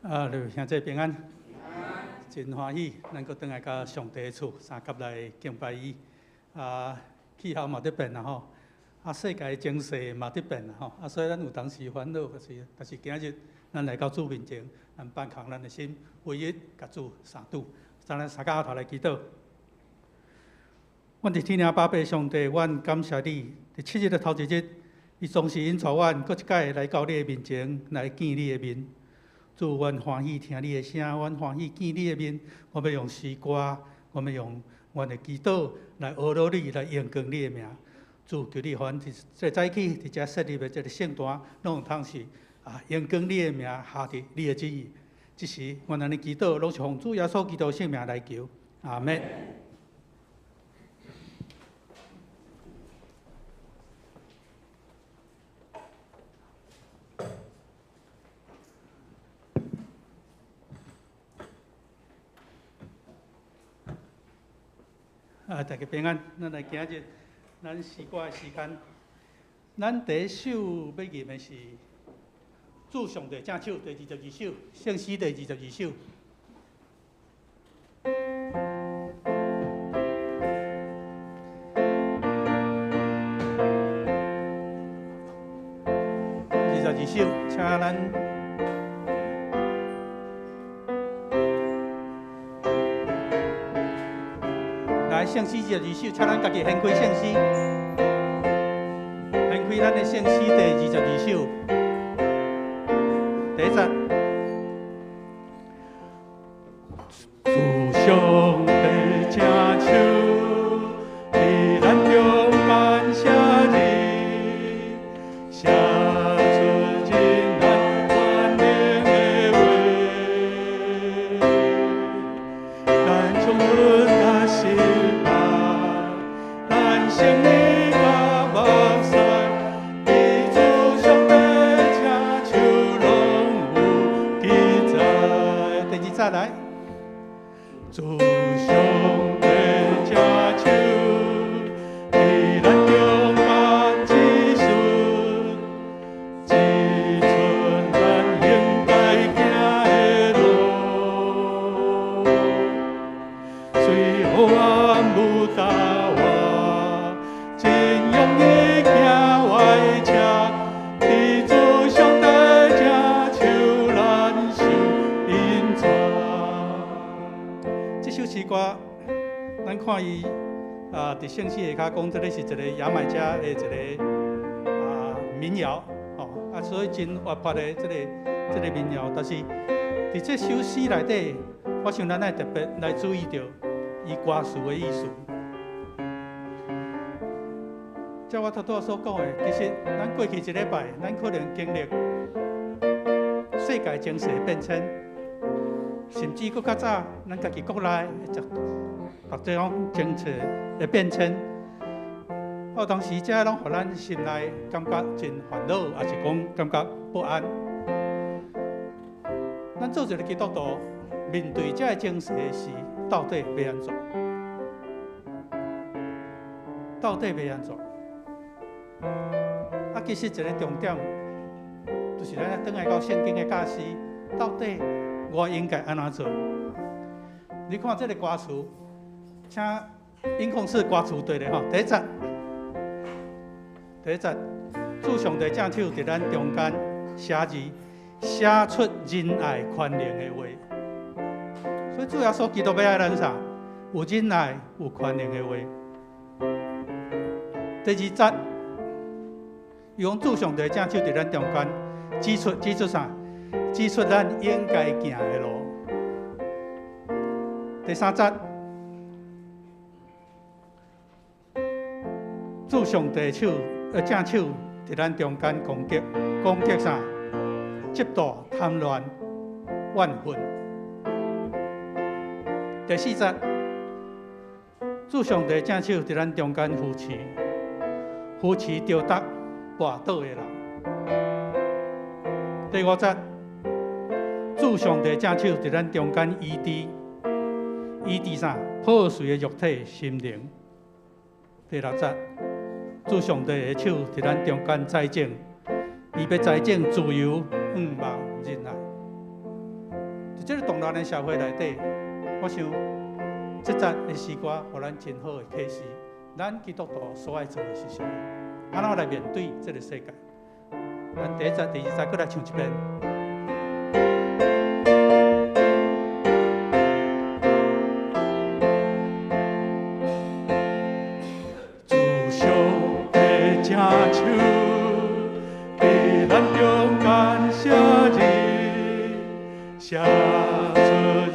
啊，各位兄弟平安，真歡喜咱閣轉來到上帝的厝，相佮來敬拜伊。啊，氣候嘛佇變啦吼，啊，世界情勢嘛佇變啦吼，啊，所以咱有當時煩惱，可是，但是今日咱來到主面前，咱放空咱的心，唯一共主相拄。咱相佮徛頭來祈禱。阮佇天頂阿爸父上帝，阮感謝你，佇七日的頭一日，伊總是引帶阮閣一擺來到你的面前，來見你的面。主，阮歡喜聽你的聲，阮歡喜見你的面。我欲用詩歌，我欲用阮的祈禱來阿羅你，來榮光你的名。主，求你予阮佇這早起佇遮設立的這个聖壇，攏有通是榮光你的名，合佇你的旨意。這時，阮按呢祈禱，攏是奉主耶穌基督聖名來求。阿們。大家平安。咱來今日咱詩歌的時間，咱第一首欲吟的是《主上帝正手》第二十二首，聖詩第二十二首。22首，請咱來聖詩22首，請咱家己掀開聖詩，掀開咱的聖詩第二十二首，第一節。主上帝正手，佇咱中間寫字，寫出仁愛寬容的話，咱衝突佮失敗，咱勝利佮目屎，佇主上帝正手攏有記載。第二節來。主上帝正手，佇咱中間指出，指出咱應該行的路。雖黑暗無答案，真容易行歪車，佇主上帝正手，咱受引帶。這首詩歌，咱看伊佇聖詩下跤講，這个是一个牙買加的一个民謠，吼所以真活潑的這个民謠。但是佇這首詩內底，我想咱愛特別來注意著伊歌詞的意思。照我頭拄仔所講的，其實咱過去一禮拜，咱可能經歷世界情勢變遷。甚至閣較早，咱家己國內的這種政策的變遷，當時這攏予咱心內感覺真煩惱，抑是講感覺不安。咱做一个基督徒，面對這个情勢時，到底欲按怎？到底欲按怎？其實一个重點，就是咱轉來到聖經的教示，到底我應該按怎做？你看這个歌詞，請音控室歌詞對咧吼。第一節，第一節，主上帝正手佇咱中間寫字，寫出仁愛寬容的話。所以主耶穌基督欲愛咱啥？有仁愛、有寬容的話。第二節，伊講主上帝正手佇咱中間指出，指出啥？指出咱應該行的路。第三節，主上帝手正手佇咱中間攻擊，攻擊啥？嫉妒、貪戀、怨恨。第四節，主上帝正手佇咱中間扶持，扶持著得跋倒的人。第五節，主上帝正手佇咱中間醫治，醫治啥？破碎的肉體、心靈。第六節，主上帝的手佇咱中間栽種，伊欲栽種自由、向望、仁愛。佇這个動亂的社會內底，我想這節的詩歌，予咱真好的啟示。咱基督徒所愛做的是啥物？按怎來面對這个世界？咱第一節、第二節，閣來唱一遍。主上帝正手，寫出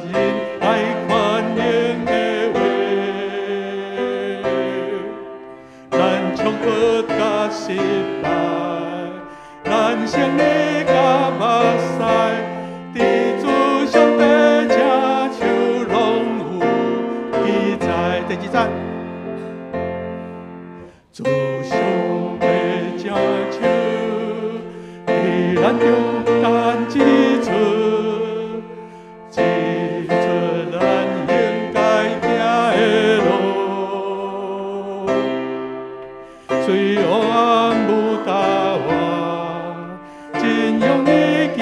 仁愛寬容的話，咱衝突佮失敗，咱勝利佮目屎，佇主上帝正手攏有記載。第二節，主上帝正手，佇咱中間指出，指出咱應該行的路。雖黑暗無答案，真容易行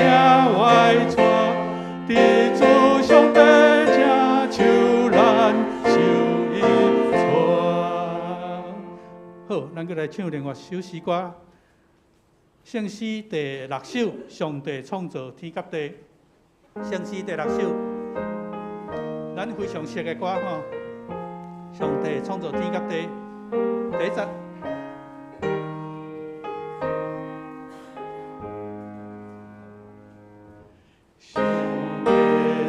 歪錯，佇主上帝正手，咱受伊帶。好，咱閣來唱另外一首詩歌，聖詩第六首，上帝創造天佮地。聖詩第六首，咱非常熟的歌吼。上帝創造天佮地，第一節。上帝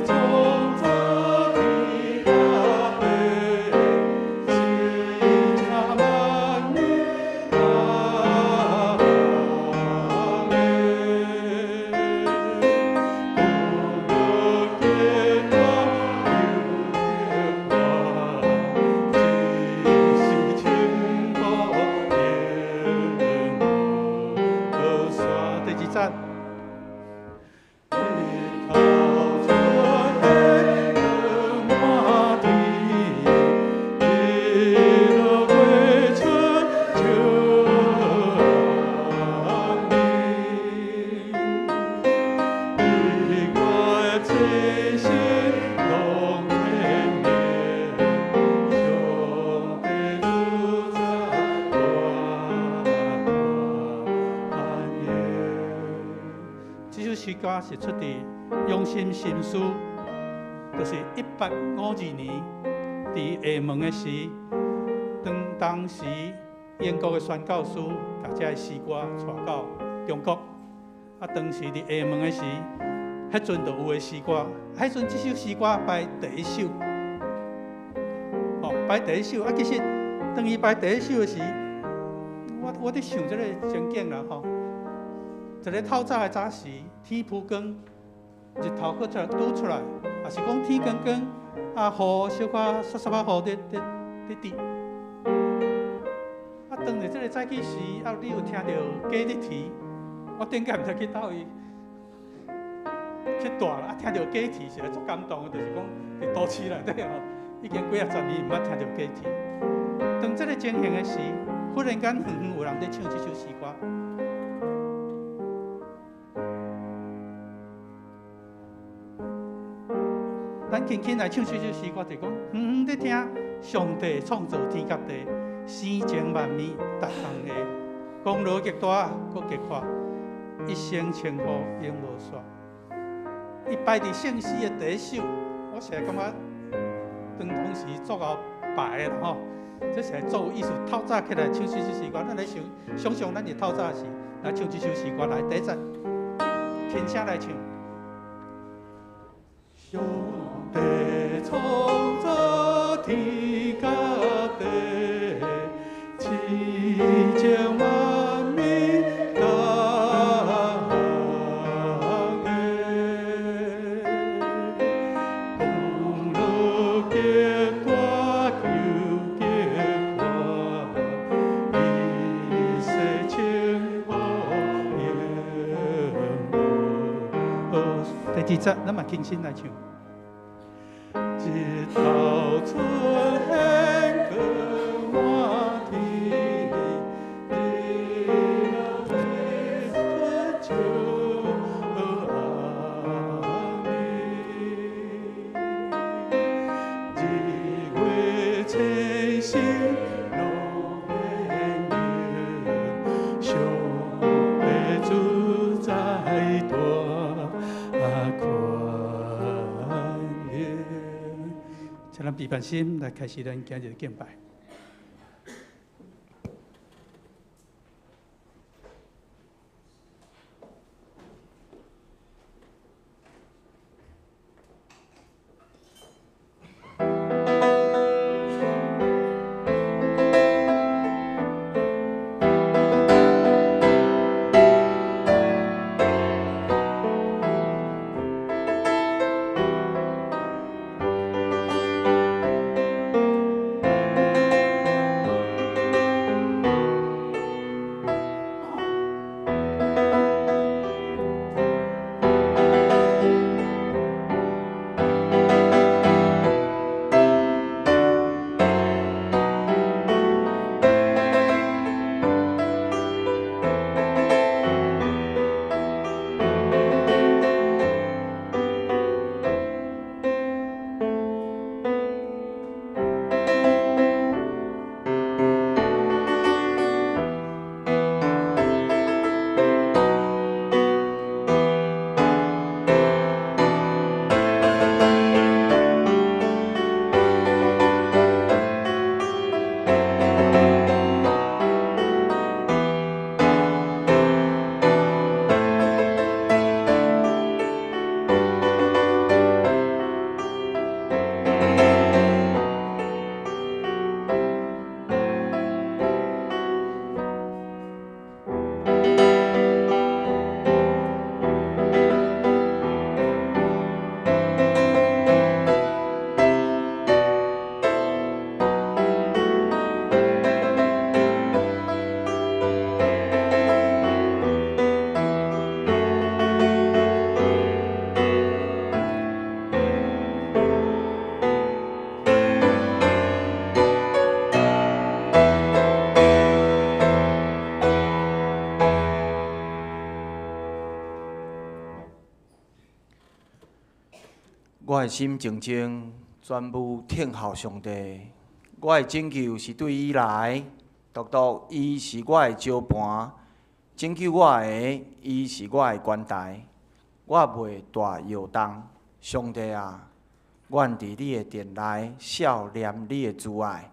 創造天佮地，生成萬物逐項的，功勞極大又極寬，一時稱呼永無煞。第二節。日頭出現光滿天，日落月出照暗暝。日月星星攏天明，上帝主宰大權能。這首詩歌是出佇永心心書，就是1852年佇廈門的時，當時英國的宣教師共這个詩歌帶到中國。啊，當時佇廈門的時，彼陣就有的詩歌，彼陣這首詩歌排第一首，哦，排第一首。啊，其實當伊排第一首的時，我佇想這個情景啦吼。一个透早的早時，天浮光，日頭閣出來拄出來，也是講天光光，啊雨小可潲潲仔雨佇滴。啊，當佇這个早起時，啊你有聽著雞佇啼，我頂擺毋知去佗位去蹛啦，啊聽著雞啼是足感動的，就是講佇都市內底吼，已經幾仔十年毋捌聽著雞啼。當這个情形的時，忽然間遠遠有人佇唱這首詩歌。咱輕輕來唱這首詩歌，就講遠遠佇聽上帝創造天佮地，生情萬物逐項的，功勞極大，閣極闊，一生稱呼永無煞。伊排佇聖詩的第一首，我實在感覺當時足𠢕排的啦吼，這實在足有意思。透早起來唱這首詩歌，咱來想想像咱佇透早時來唱這首詩歌，來第一節，輕聲來唱。上帝創造天佮地，生情萬物逐項的，功勞極大又極寬，一世稱呼永無。第二節，咱嘛輕聲來唱。日頭出現光滿天，日落月出照暗暝。日月星星攏顯明，上帝主宰大權能。請咱閉目心來開始咱今日的敬拜。我的心靜靜，專務等候上帝。我的拯救是對伊來，獨獨伊是我的石磐，拯救我的，伊是我的懸台，我袂大搖動。上帝啊，願佇你的殿內數念你的慈愛。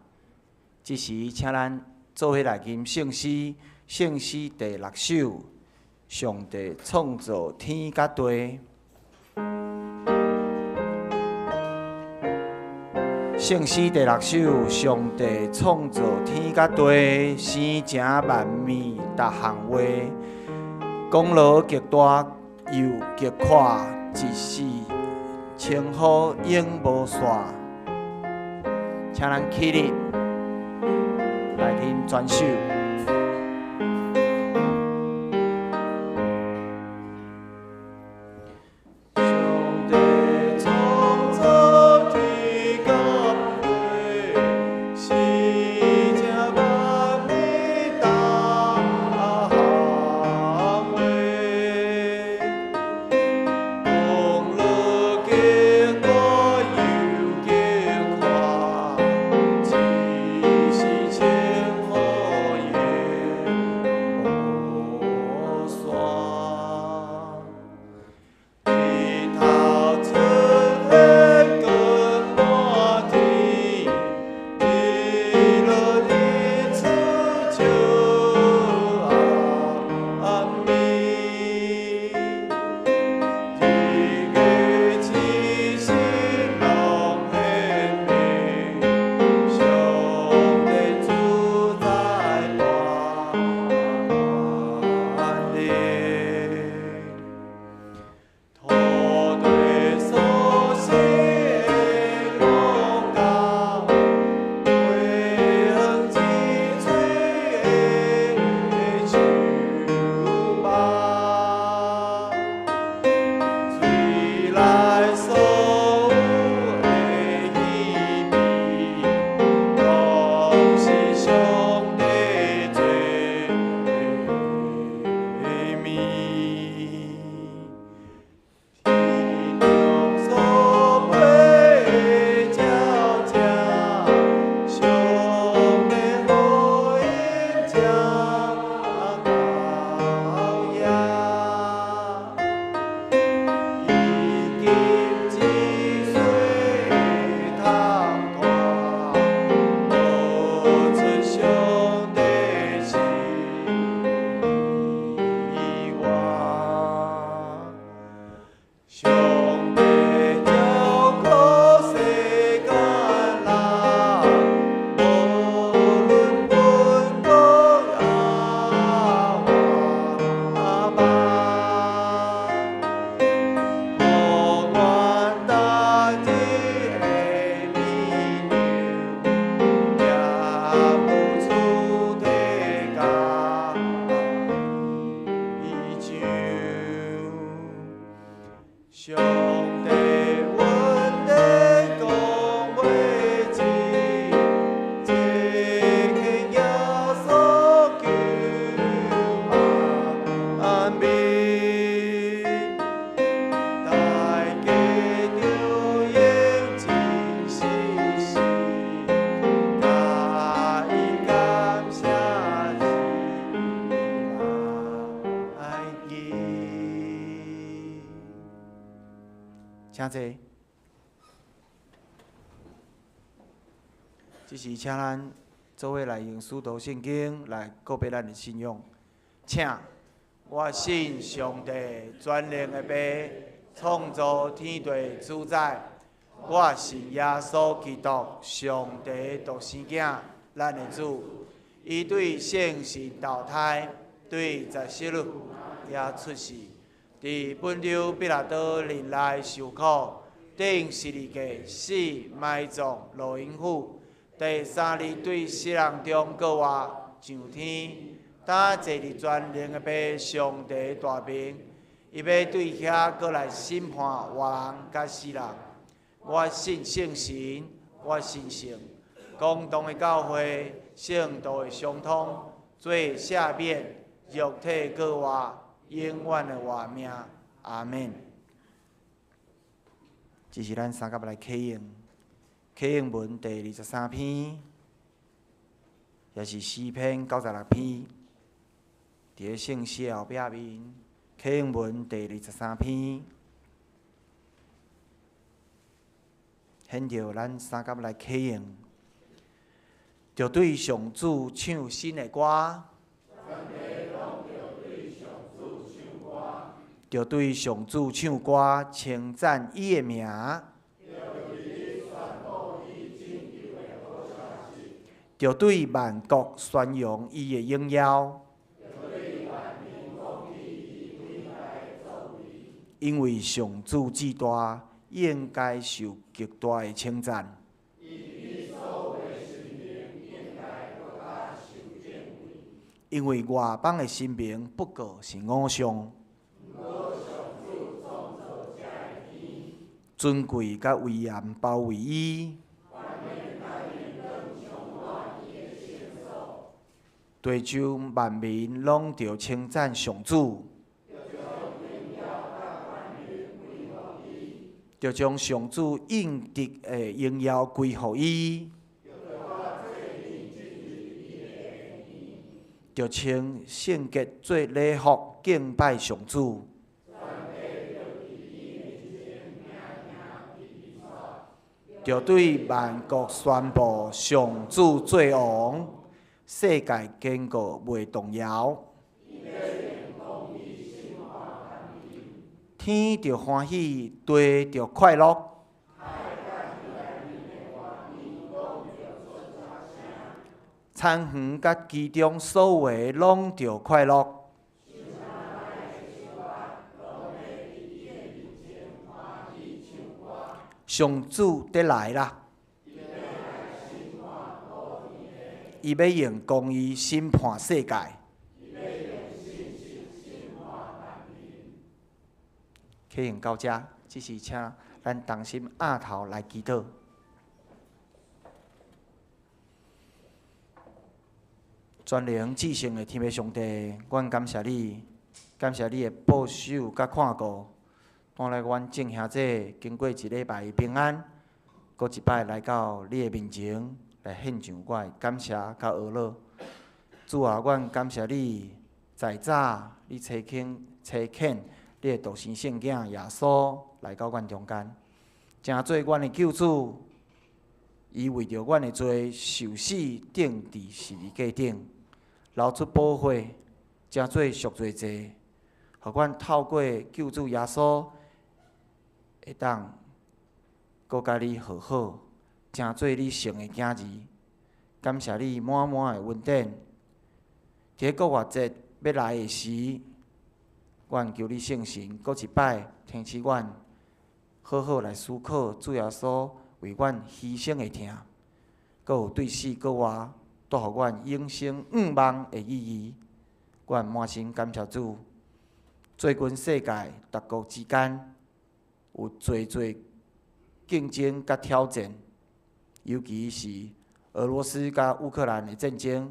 這時，請咱做伙來吟聖詩，聖詩第六首，上帝創造天佮地。聖詩第六首，上帝創造天佮地，生成萬物逐項話，功勞極大又極闊，一時稱呼永無煞。請咱起立，來聽全首。請坐。這時請咱做伙來用使徒信經來告白咱的信仰。請，我信上帝全能的父，創造天地主宰。我信耶穌基督，上帝獨生囝，咱的主。伊對聖神投胎，對十四日也出世。佇本丟彼拉多任內受苦，釘十字架死埋葬落陰府，第三日對死人中復活上天，擔坐佇全能的父上帝大爿，伊欲對遐閣來審判活人佮死人。我信聖神，我信聖公同的教會，聖徒的相通，罪赦免，肉體復活。永遠的活命，阿們。這是咱相佮來啟用，啟用文第23篇，也是詩篇96篇，佇咧聖詩後壁面，啟用文第二十三篇，現著咱相佮來啟用，著對上主唱新的歌。著對上主唱歌，稱讚伊的名。著對萬國宣揚伊的榮耀。因為上主至大，應該受極大的稱讚。因為外邦的神明不過是偶像。尊貴佮威嚴包圍伊，地上萬民攏著稱讚上主，著將上主應得的榮耀歸予伊，著穿聖潔做禮服敬拜上主。著對萬國宣布上主做王，世界堅固袂動搖。天著歡喜，地著快樂。田園佮其中所有的攏著快樂。上主佇來啦！伊欲用公義審判世界。啟用到遮，這時請咱同心徛頭來祈禱。全能至聖的天父上帝，阮感謝你，感謝你的保守佮看顧。帶來阮眾兄弟經過一禮拜的平安，閣一擺來到你的面前來獻上我的感謝佮阿樂。主啊，阮感謝你，在早你差遣差遣你的獨生聖囝耶穌來到阮中間，成做阮的救主。伊為著阮的罪受死，釘佇十字架頂，流出寶血，成做贖罪祭，予阮透過救主耶穌，會當閣佮你和好，成做你聖的囝兒。感謝你滿滿的恩典。佇咧復活節欲來的時，阮求你聖神閣一擺提醒阮，好好來思考主耶穌為阮犧牲的疼，閣有對死閣活，帶予阮永生向望的意義。阮滿心感謝主。最近世界各國之間有濟濟競爭佮挑戰，尤其是俄羅斯佮烏克蘭的戰爭，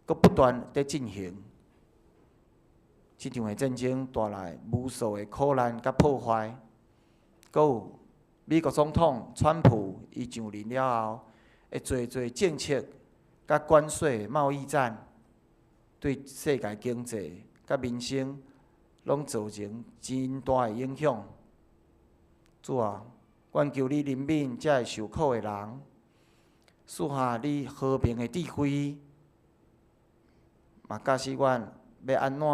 閣不斷佇進行。這場的戰爭帶來無數的苦難佮破壞，閣有美國總統川普伊上任了後，的濟濟政策佮關稅貿易戰，對世界經濟佮民生攏造成真大的影響。主啊，阮求你憐憫這个受苦的人，賜下你和平的智慧，嘛教示阮欲按怎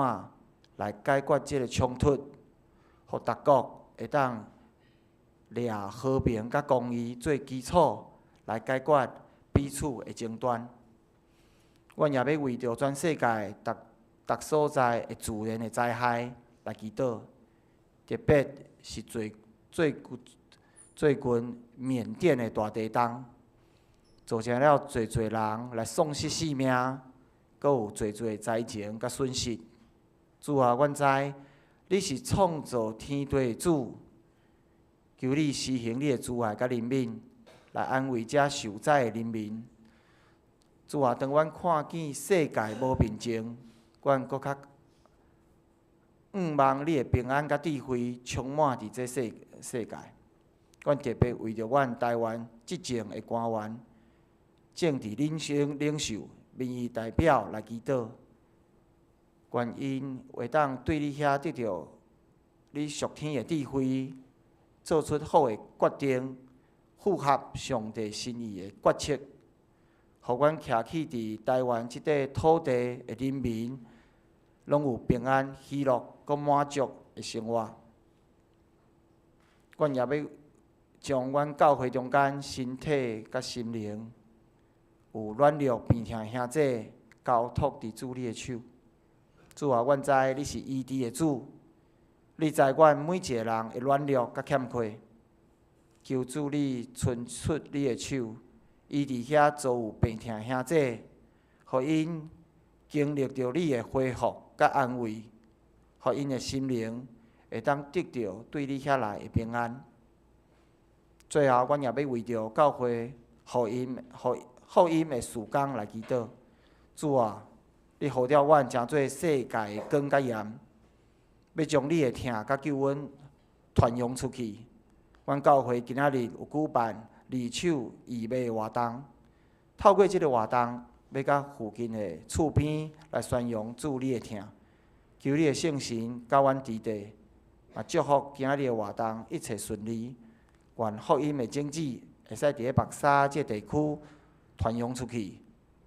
來解決這个衝突，予逐國會當掠和平佮公義做基礎來解決彼此的爭端。阮也欲為著全世界逐逐所在的自然的災害來祈禱，特別是最最最近緬甸的大地震，造成了濟濟人來喪失性命，閣有濟濟災情佮損失。主啊，阮知你是創造天地的主，求你施行你的慈愛佮憐憫，來安慰遮受災的人民。主啊，當阮看見世界無平靜，阮閣較向望你的平安佮智慧充滿佇這世世界。阮特別為著阮臺灣執政的官員、政治領袖、領袖、民意代表來祈禱，願𪜶會當對你遐得著你屬天的智慧，做出好的決定，符合上帝心意的決策，予阮徛起佇臺灣這塊土地的人民，攏有平安、喜樂、閣滿足的生活。阮也欲將阮教會中間身體佮心靈有軟弱病疼的兄弟交託佇主你的手。主啊，阮知你是醫治的主，你知阮每一个人的軟弱佮欠缺。求主你伸出你的手，醫治遐遭有病疼的兄弟，予𪜶經歷著你的恢復佮安慰，予𪜶的心靈會當得著對你遐來的平安。最後，阮也欲為著教會福音的事工來祈禱。主啊，你呼召阮成做世界的光佮鹽，欲將你的疼佮救恩傳揚出去。阮教會今仔日有舉辦二手義賣的活動，透過這个活動，欲佮附近的厝邊來宣揚主你的疼。求你的聖神佮阮佇地，嘛祝福今仔日的活動一切順利。願福音的種子會使佇咧白沙這個地區傳揚出去，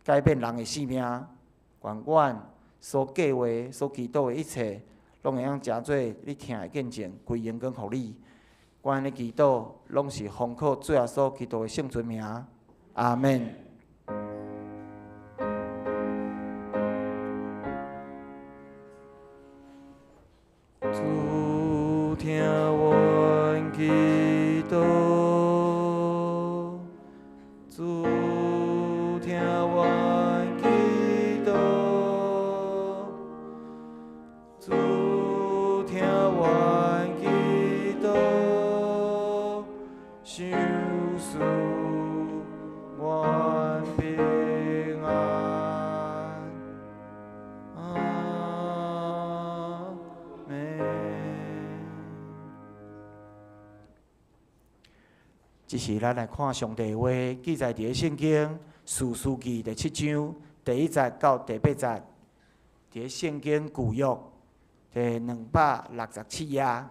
改變人的性命。願阮所計劃、所祈禱的一切，攏會當成做你疼的見證，歸榮光予你。阮的祈禱攏是奉靠主耶穌基督的聖尊名，阿們。主聽阮祈禱，主聽阮祈禱，主聽阮祈禱，賞賜阮平安。阿們。這時，咱來看上帝的話，記載佇咧聖經士師記第七章第一節到第八節，佇咧聖經舊約第267頁。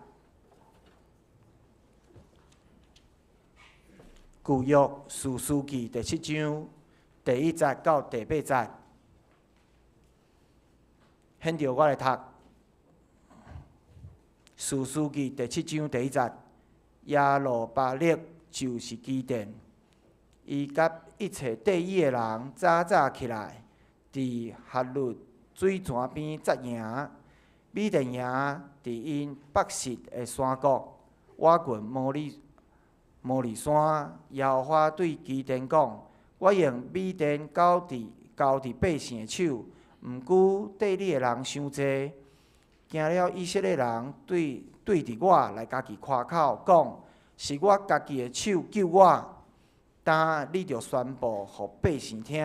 舊約士師記第七章第一節到第八節，現著我來讀。士師記第七章第一節，耶路巴力就是基甸，伊佮一切綴伊的人早早起來，佇哈律水泉邊紮營。米甸營佇𪜶北勢的山谷，倚近摩利山。耶和華對基甸講：我用米甸交佇百姓的手，毋過綴你的人傷濟，驚了以色列人對著我來家己誇口，講是我家己的手救我。今你著宣布予百姓聽，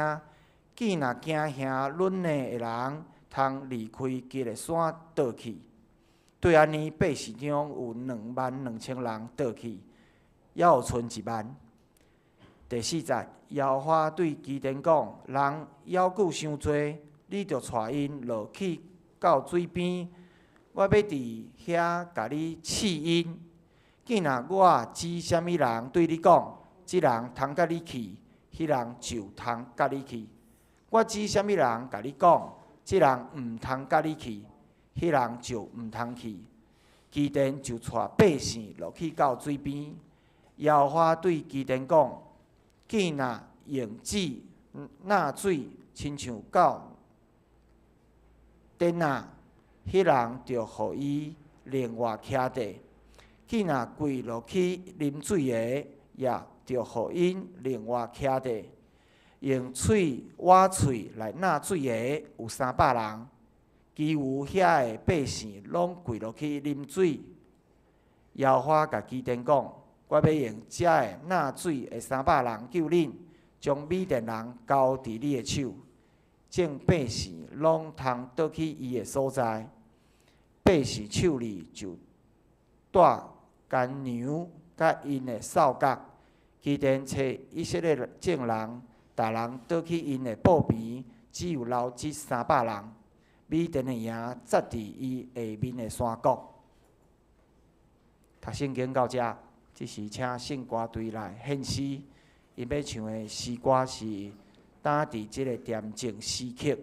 見若驚嚇軟弱的人，通離開基列山倒去。對按呢，百姓中有22,000人倒去，猶有賰1萬。第四節，耶和華對基甸講：人猶閣傷濟，你著帶𪜶落去到水邊，我欲佇遐共你試𪜶。見若我指啥物人對你講，這人通佮你去，彼人就通佮你去；我指啥物人共你講，這人毋通佮你去，彼人就毋通去。基甸就帶百姓落去到水邊。耶和華對基甸講：見若用指納水，親像狗顛仔，彼人就予伊另外徛地；見若跪落去啉水的，也就予𪜶另外徛地。用喙挖喙來納水的有300人，其餘遐的百姓攏跪落去啉水。耶和華共基甸講：我欲用這个納水的300人救恁，將米甸人交佇你的手。眾百姓攏通倒去伊的所在。百姓手裡就帶乾糧、佮𪜶的哨角。基甸揣以色列眾人，逐人倒去𪜶的布棚，只有留這300人。米甸的營紮佇伊下面的山谷。讀聖經到遮，這時請聖歌隊來獻詩，𪜶欲唱的詩歌是《擔佇這个恬靜時刻》。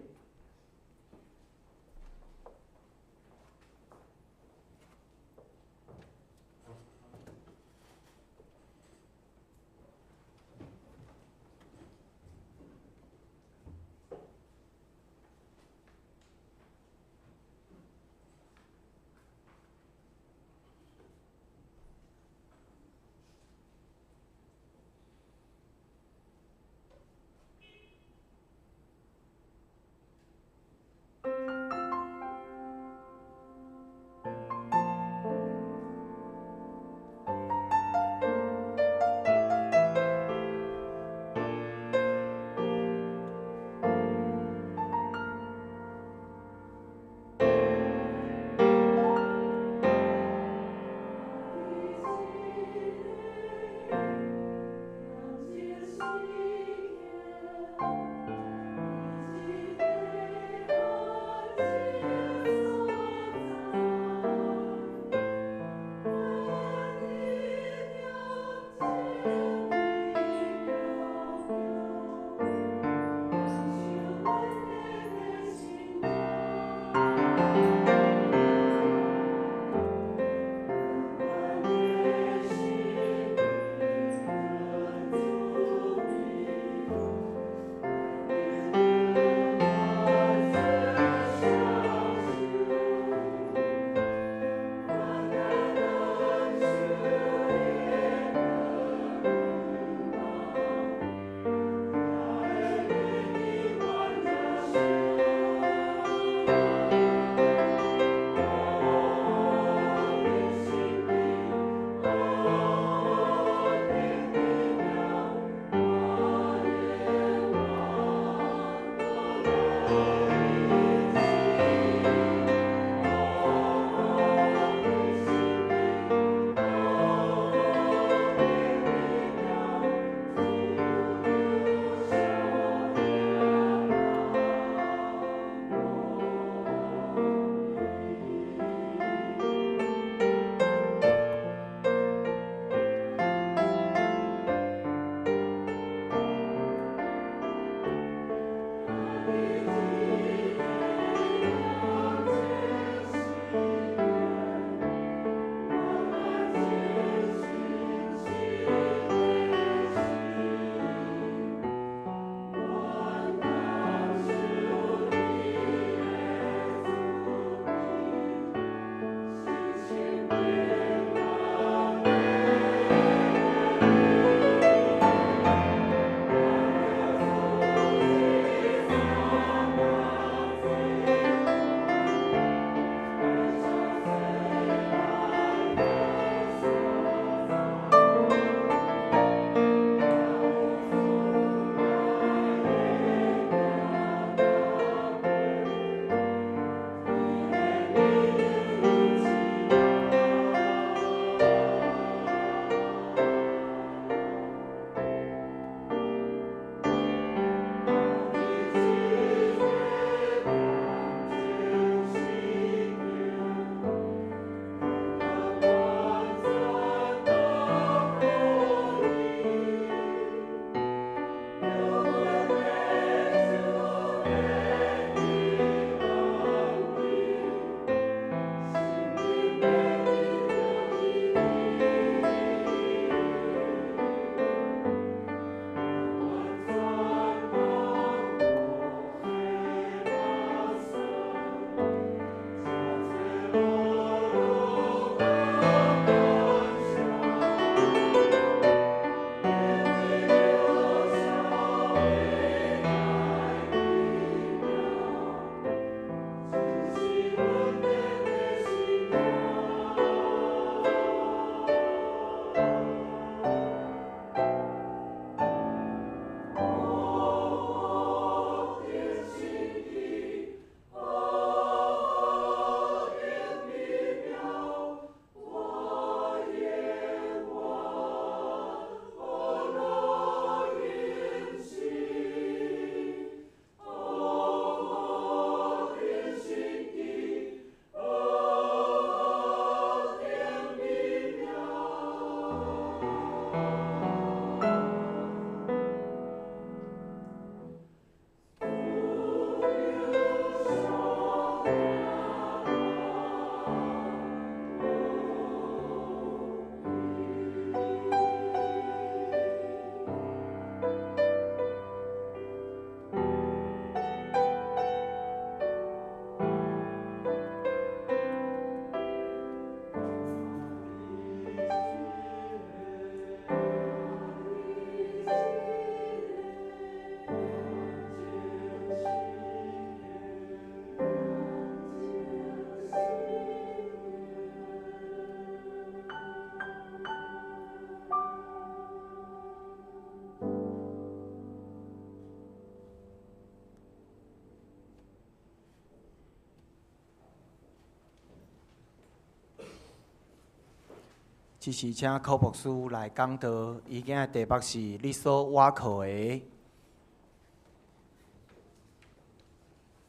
這時請柯牧師來講道，伊今的題目是你所倚靠的。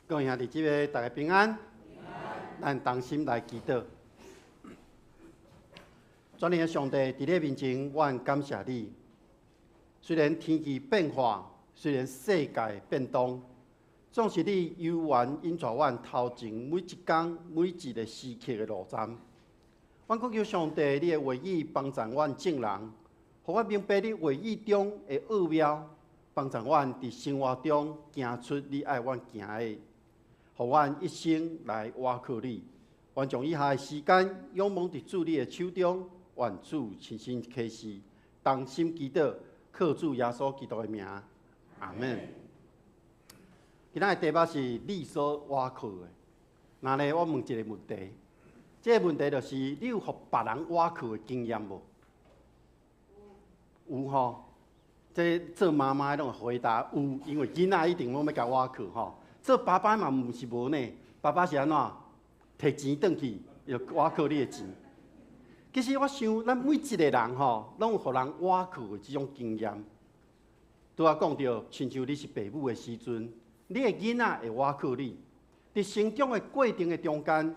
各位兄弟姊妹，大家平安。咱同心來祈禱。全能的上帝，佇你面前，我感謝你。雖然天氣變化，雖然世界變動，總是你猶原引帶阮頭前每一工每一個時刻的路站。阮閣求上帝，你的話語幫助阮眾人，予阮明白你話語中的奧妙，幫助阮佇生活中行出你愛阮行的，予阮一生來倚靠你。願將以下的時間仰望佇主你的手中，願主親身啟示，同心祈禱，靠主耶穌基督的名，阿門。今仔的題目是你所倚靠的。那呢，我問一個問題。這個問題就是，你有予別人倚靠的經驗無？有吼。這做媽媽的攏會回答有，因為囡仔一定攏欲共倚靠吼。做爸爸嘛毋是無呢，爸爸是按怎？提錢轉去，就倚靠你的錢。其實我想，咱每一個人吼，攏有予人倚靠的這種經驗。拄仔講著，親像你是爸母的時陣，你的囡仔會倚靠你。佇成長的過程的中間，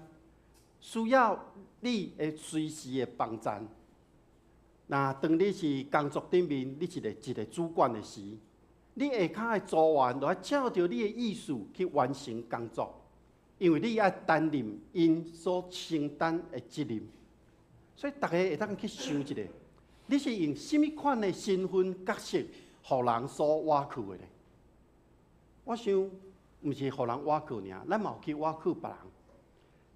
需要你的隨時的幫助。若當你是工作頂面，你一個一個主管的時，你下跤的組員就愛照著你的意思去完成工作，因為你愛擔任𪜶所承擔的責任。所以逐家會當去想一下，你是用啥物款的身份角色，予人所倚靠的咧？我想，毋是予人倚靠爾，咱嘛有去倚靠別人。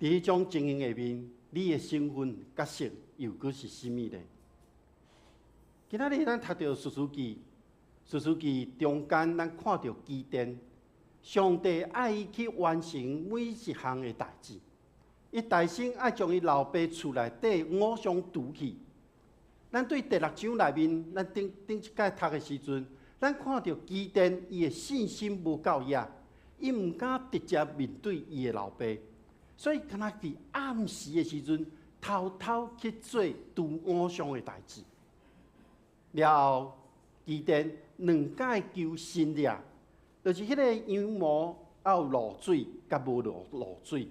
佇彼種情形下面，你的身份角色又閣是啥物咧？今仔日咱讀著士師記，士師記中間，咱看著基甸，上帝愛伊去完成每一項的代誌，伊代先愛將伊老爸厝內底偶像除去。咱對第六章內面，咱頂頂一擺讀的時陣，咱看著基甸伊的信心無夠額，伊毋敢直接面對伊的老爸。所以，敢若佇暗時的時陣，偷偷去做除偶像的代誌。了後，基甸兩擺求神跡，就是彼個羊毛猶有露水，佮無露水。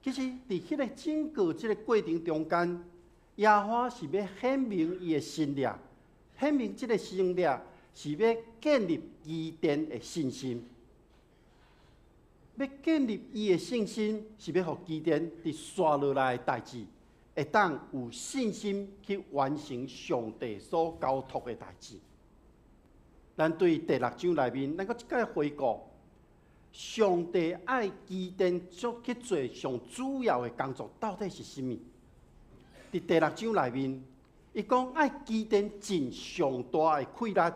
其實，佇彼個整個這個過程中間，耶和華是欲顯明伊的神跡，顯明這個神跡是欲建立基甸的信心。欲建立伊的信心，是欲予基甸佇紲落來的代誌，會當有信心去完成上帝所交託的代誌。咱對第六章內面，咱閣一擺回顧，上帝愛基甸做去做上主要的工作，到底是啥物？佇第六章內面，伊講愛基甸盡上大的氣力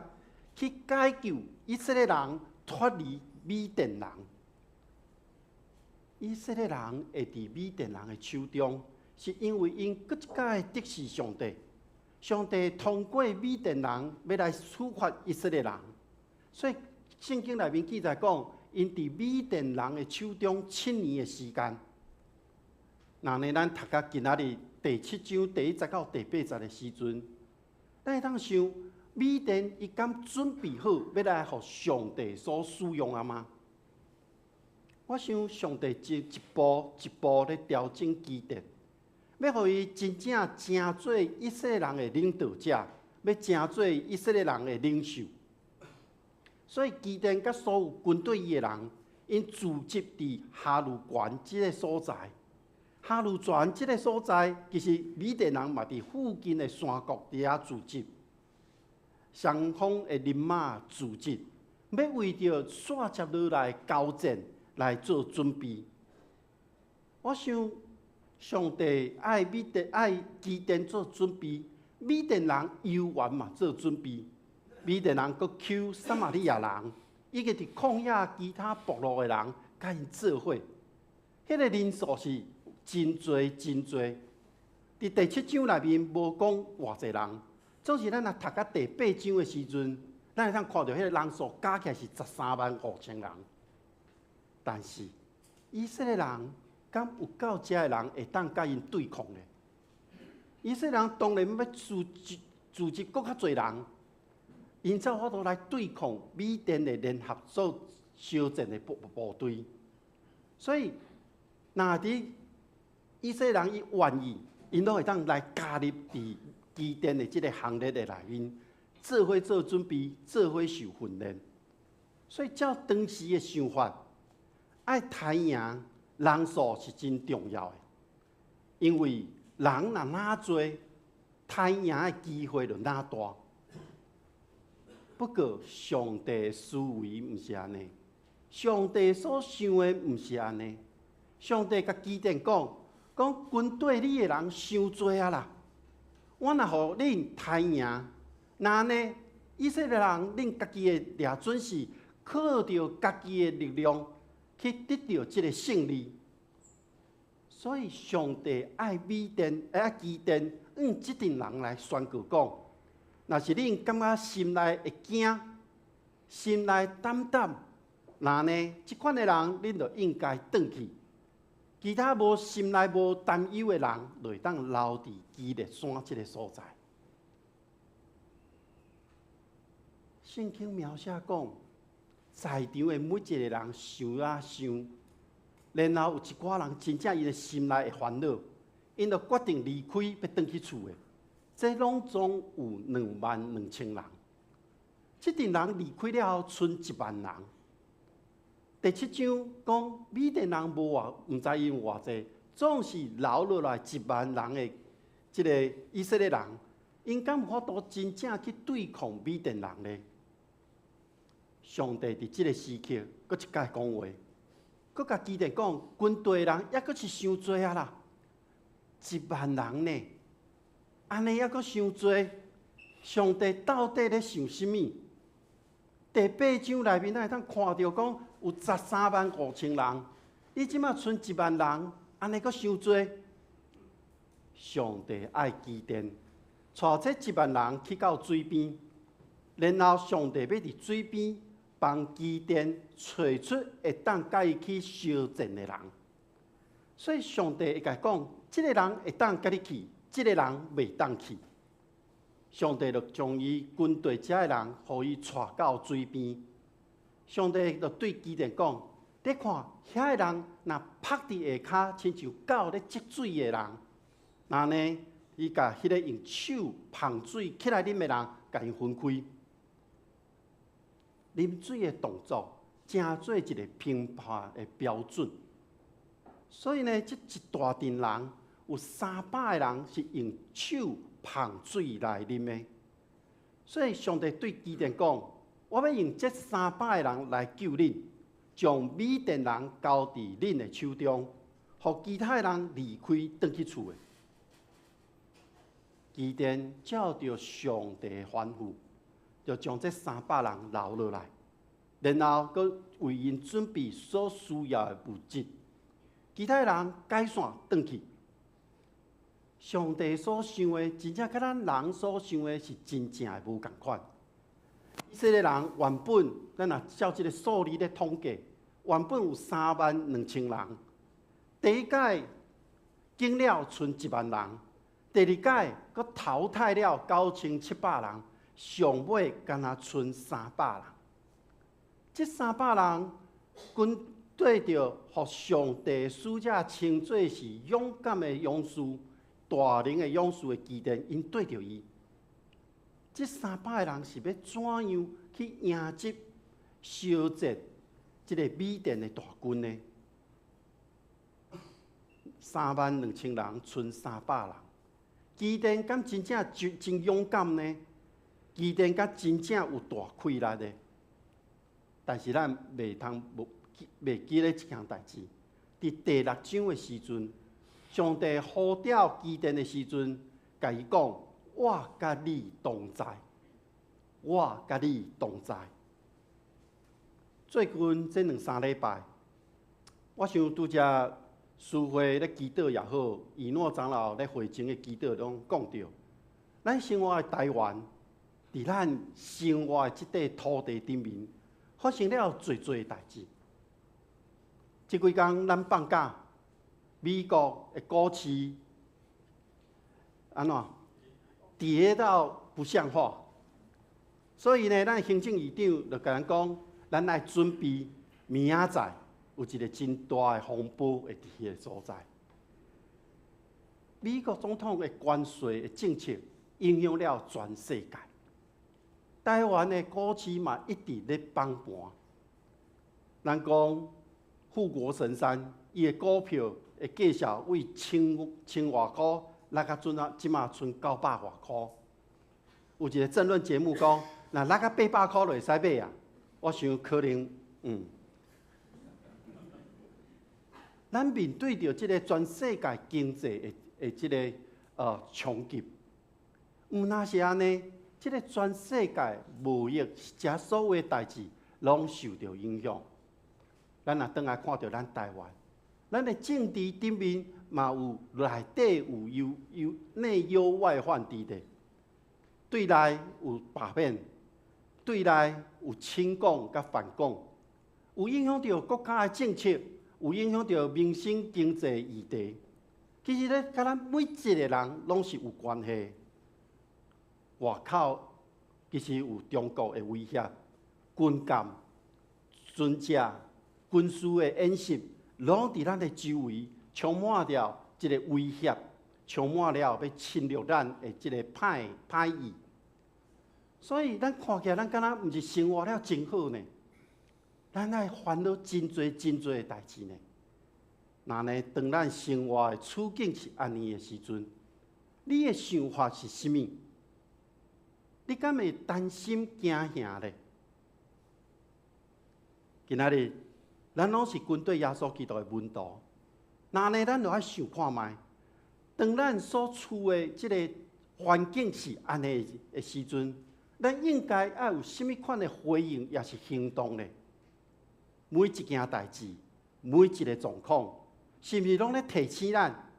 去解救以色列人脫離米甸人。以色列人會佇米甸人的手中，是因為𪜶閣一擺敵視上帝。上帝通過米甸人欲來處罰以色列人，所以聖經內面記載講，𪜶佇米甸人的手中7年的時間。若呢，咱讀到今仔日第七章第一節到第八節的時陣，咱會當想，米甸伊敢準備好欲來予上帝所使用啊嗎？我想上帝一一步一步咧調整基甸，欲予伊真正成做以色列人的領導者，欲成做以色列人的領袖。所以基甸佮所有跟隨伊的人，𪜶聚集佇哈路泉這个所在。哈路泉這个所在，其實米甸人嘛佇附近的山谷佇遐聚集，雙方的人馬聚集，欲為著紲接落來交戰來做準備。我想，上帝愛米甸愛基甸做準備，米甸人猶原嘛做準備。米甸人閣抾撒瑪利亞人，以及佇曠野其他部落的人，共𪜶做伙。彼個人數是真濟真濟。佇第七章內面無講偌濟人，總是咱若讀到第八章的時陣，咱會當看著彼個人數加起來是135,000人。但是以色列人敢有夠遮的人會當佮𪜶對抗呢？以色列人當然欲組織閣較濟人，𪜶才有法度來對抗米甸的聯合做相戰的部隊。所以，若佇以色列人伊願意，𪜶攏會當來加入佇基甸的這个行列的內面，做伙做準備，做伙受訓練。所以照當時的想法，愛刣贏人數是真重要的，因為人若若濟，刣贏的機會就若大。不過上帝思維毋是按呢，上帝所想的毋是按呢。上帝共基甸講，講軍隊你的人傷濟啊啦，我若予恁刣贏，那按呢，以色列人恁家己的掠準是靠著家己的力量去得著這个勝利。所以上帝愛米甸，愛基甸，向這陣人來宣告講：若是恁感覺心內會驚，心內膽膽，那按呢，這款的人，恁就應該轉去。其他無心內無擔憂的人，就會當留佇基列山這个所在。聖經描寫講，在場的每一个人想啊想，然後有一寡人真正𪜶的心內會煩惱，𪜶就決定離開，欲轉去厝的。這攏總有22,000人。這陣人離開了後，賰1萬人。第七章講米甸人無偌，毋知𪜶有偌濟，總是留落來一萬人的這个以色列人，𪜶敢有法度真正去對抗米甸人呢？上帝佇這个時刻，閣一擺講話，閣共基甸講，軍隊人猶閣是傷濟啊啦，一萬人呢，按呢猶閣傷濟，上帝到底咧想啥物？第八章內面，咱會當看著講有135,000人，你這馬賰一萬人，按呢閣傷濟。上帝愛基甸，帶這一萬人去到水邊，然後上帝欲佇水邊幫基甸揣出會當佮伊去相戰的人。所以上帝會共伊講，這个人會當佮你去，這个人袂當去。上帝就將伊軍隊遮的人，予伊帶到水邊。上帝就對基甸講：你看，遐个人若曝佇下跤，親像狗咧積水的人，那按呢，伊共彼个用手捧水起來啉的人，共𪜶分開。啉水的動作，成做一个評判的標準。所以呢，這一大陣人有300個人是用手捧水來啉的。所以上帝對基甸講：我欲用這三百个人來救恁，將米甸人交佇恁的手中，予其他的人離開，轉去厝的。基甸照著上帝的吩咐，就將這三百人留落來，然後閣為𪜶準備所需要的物質。其他的人解散轉去。上帝所想的，真正佮咱人所想的是真正的無仝款。以色列人原本，咱若照這个數字咧統計，原本有32,000人。第一擺經了賰一萬人，第二擺閣淘汰了9700人，上尾干焦賰三百人。這三百人軍對著予上帝使者稱做是勇敢的勇士、大能的勇士的基甸，𪜶對著伊。這三百个人是欲怎樣去迎接、相戰這个米甸的大軍呢？32,000人，賰三百人，基甸敢真正真真勇敢呢？基甸敢真正有大氣力呢？但是咱袂通無袂記咧一件代誌。佇第六章的時陣，上帝呼召基甸的時陣，共伊講：我佮你同在，我佮你同在。最近這兩三禮拜，我想拄才司會咧祈禱也好，以諾長老咧會前的祈禱攏講著，咱生活的台灣，佇咱生活的這塊土地頂面，發生了濟濟代誌。這幾工咱放假，美國的股市，按怎跌到不像話。所以呢，咱行政院長就共咱講，咱愛準備明仔載有一個真大的風波會佇彼个所在。美國總統的關稅的政策影響了全世界，台灣的股市嘛一直咧崩盤。咱講護國神山，伊的股票的價數為千千外箍，落甲陣啊，這馬賰九百外箍。有一個政論節目講，若落甲800箍就會使買啊！我想可能，咱面對著這個全世界經濟的這个衝擊，毋若是按呢，這个全世界貿易，遮所有代誌攏受著影響。咱若轉來看著咱台灣，咱的政治頂面嘛有內底有憂憂內憂外患佇咧，對內有罷免，對內有親共佮反共，有影響著國家的政策，有影響著民生經濟議題。其實咧，佮咱每一個人攏是有關係。外口其實有中國的威脅、軍艦、船隻、軍事的演習，攏佇咱的周圍，充滿著這个威脅，充滿了欲侵略咱的這个歹歹意。所以咱看起來，咱敢若毋是生活了真好呢？咱愛煩惱真濟真濟的代誌呢。若呢，當咱生活的處境是按呢的時陣，你的想法是啥物？你敢會擔心驚嚇咧？今仔日，咱攏是跟綴耶穌基督的門徒，若呢，咱就愛想看覓。當咱所處的這个環境是按呢的時陣，咱應該愛有啥物款的回應，抑是行動咧？每一件代誌，每一个狀況，是毋是攏咧提醒咱？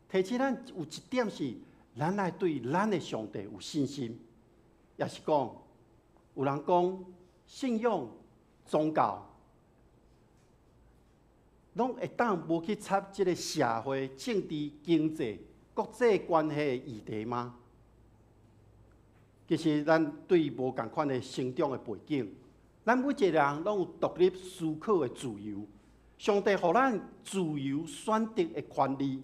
提醒咱有一點是，咱愛對咱的上帝有信心，抑是講有人講信仰、宗教，攏會當無去插這个社會、政治、經濟、國際關係的議題嗎？其實咱對無仝款的成長的背景，咱每一個人攏有獨立思考的自由。上帝予咱自由選擇的權利，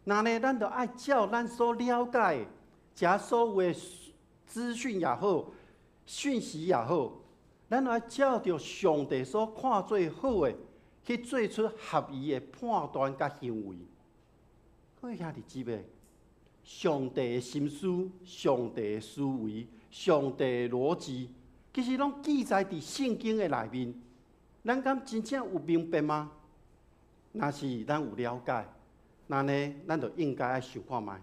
那呢，咱就愛照咱所了解的，遮所有的資訊也好，訊息也好，咱愛照著上帝所看做好的，去做出合宜的判斷佮行為。各位兄弟姊妹，上帝的心思、上帝的思維、上帝的邏輯，其實攏記載佇聖經的內面。咱敢真正有明白嗎？若是咱有了解，那呢，咱就應該愛想看覓，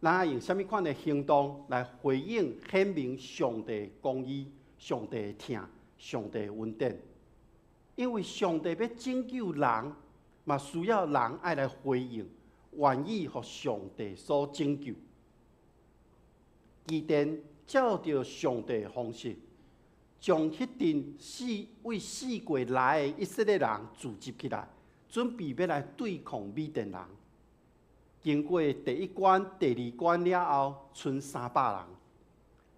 咱愛用啥物款的行動來回應顯明上帝的公義、上帝的疼、上帝的恩典。因為上帝欲拯救人，嘛需要人愛來回應，願意予上帝所拯救。基甸照著上帝的方式，將彼陣四為四國來的以色列人聚集起來，準備欲來對抗米甸人。經過第一關、第二關了後，賰300人。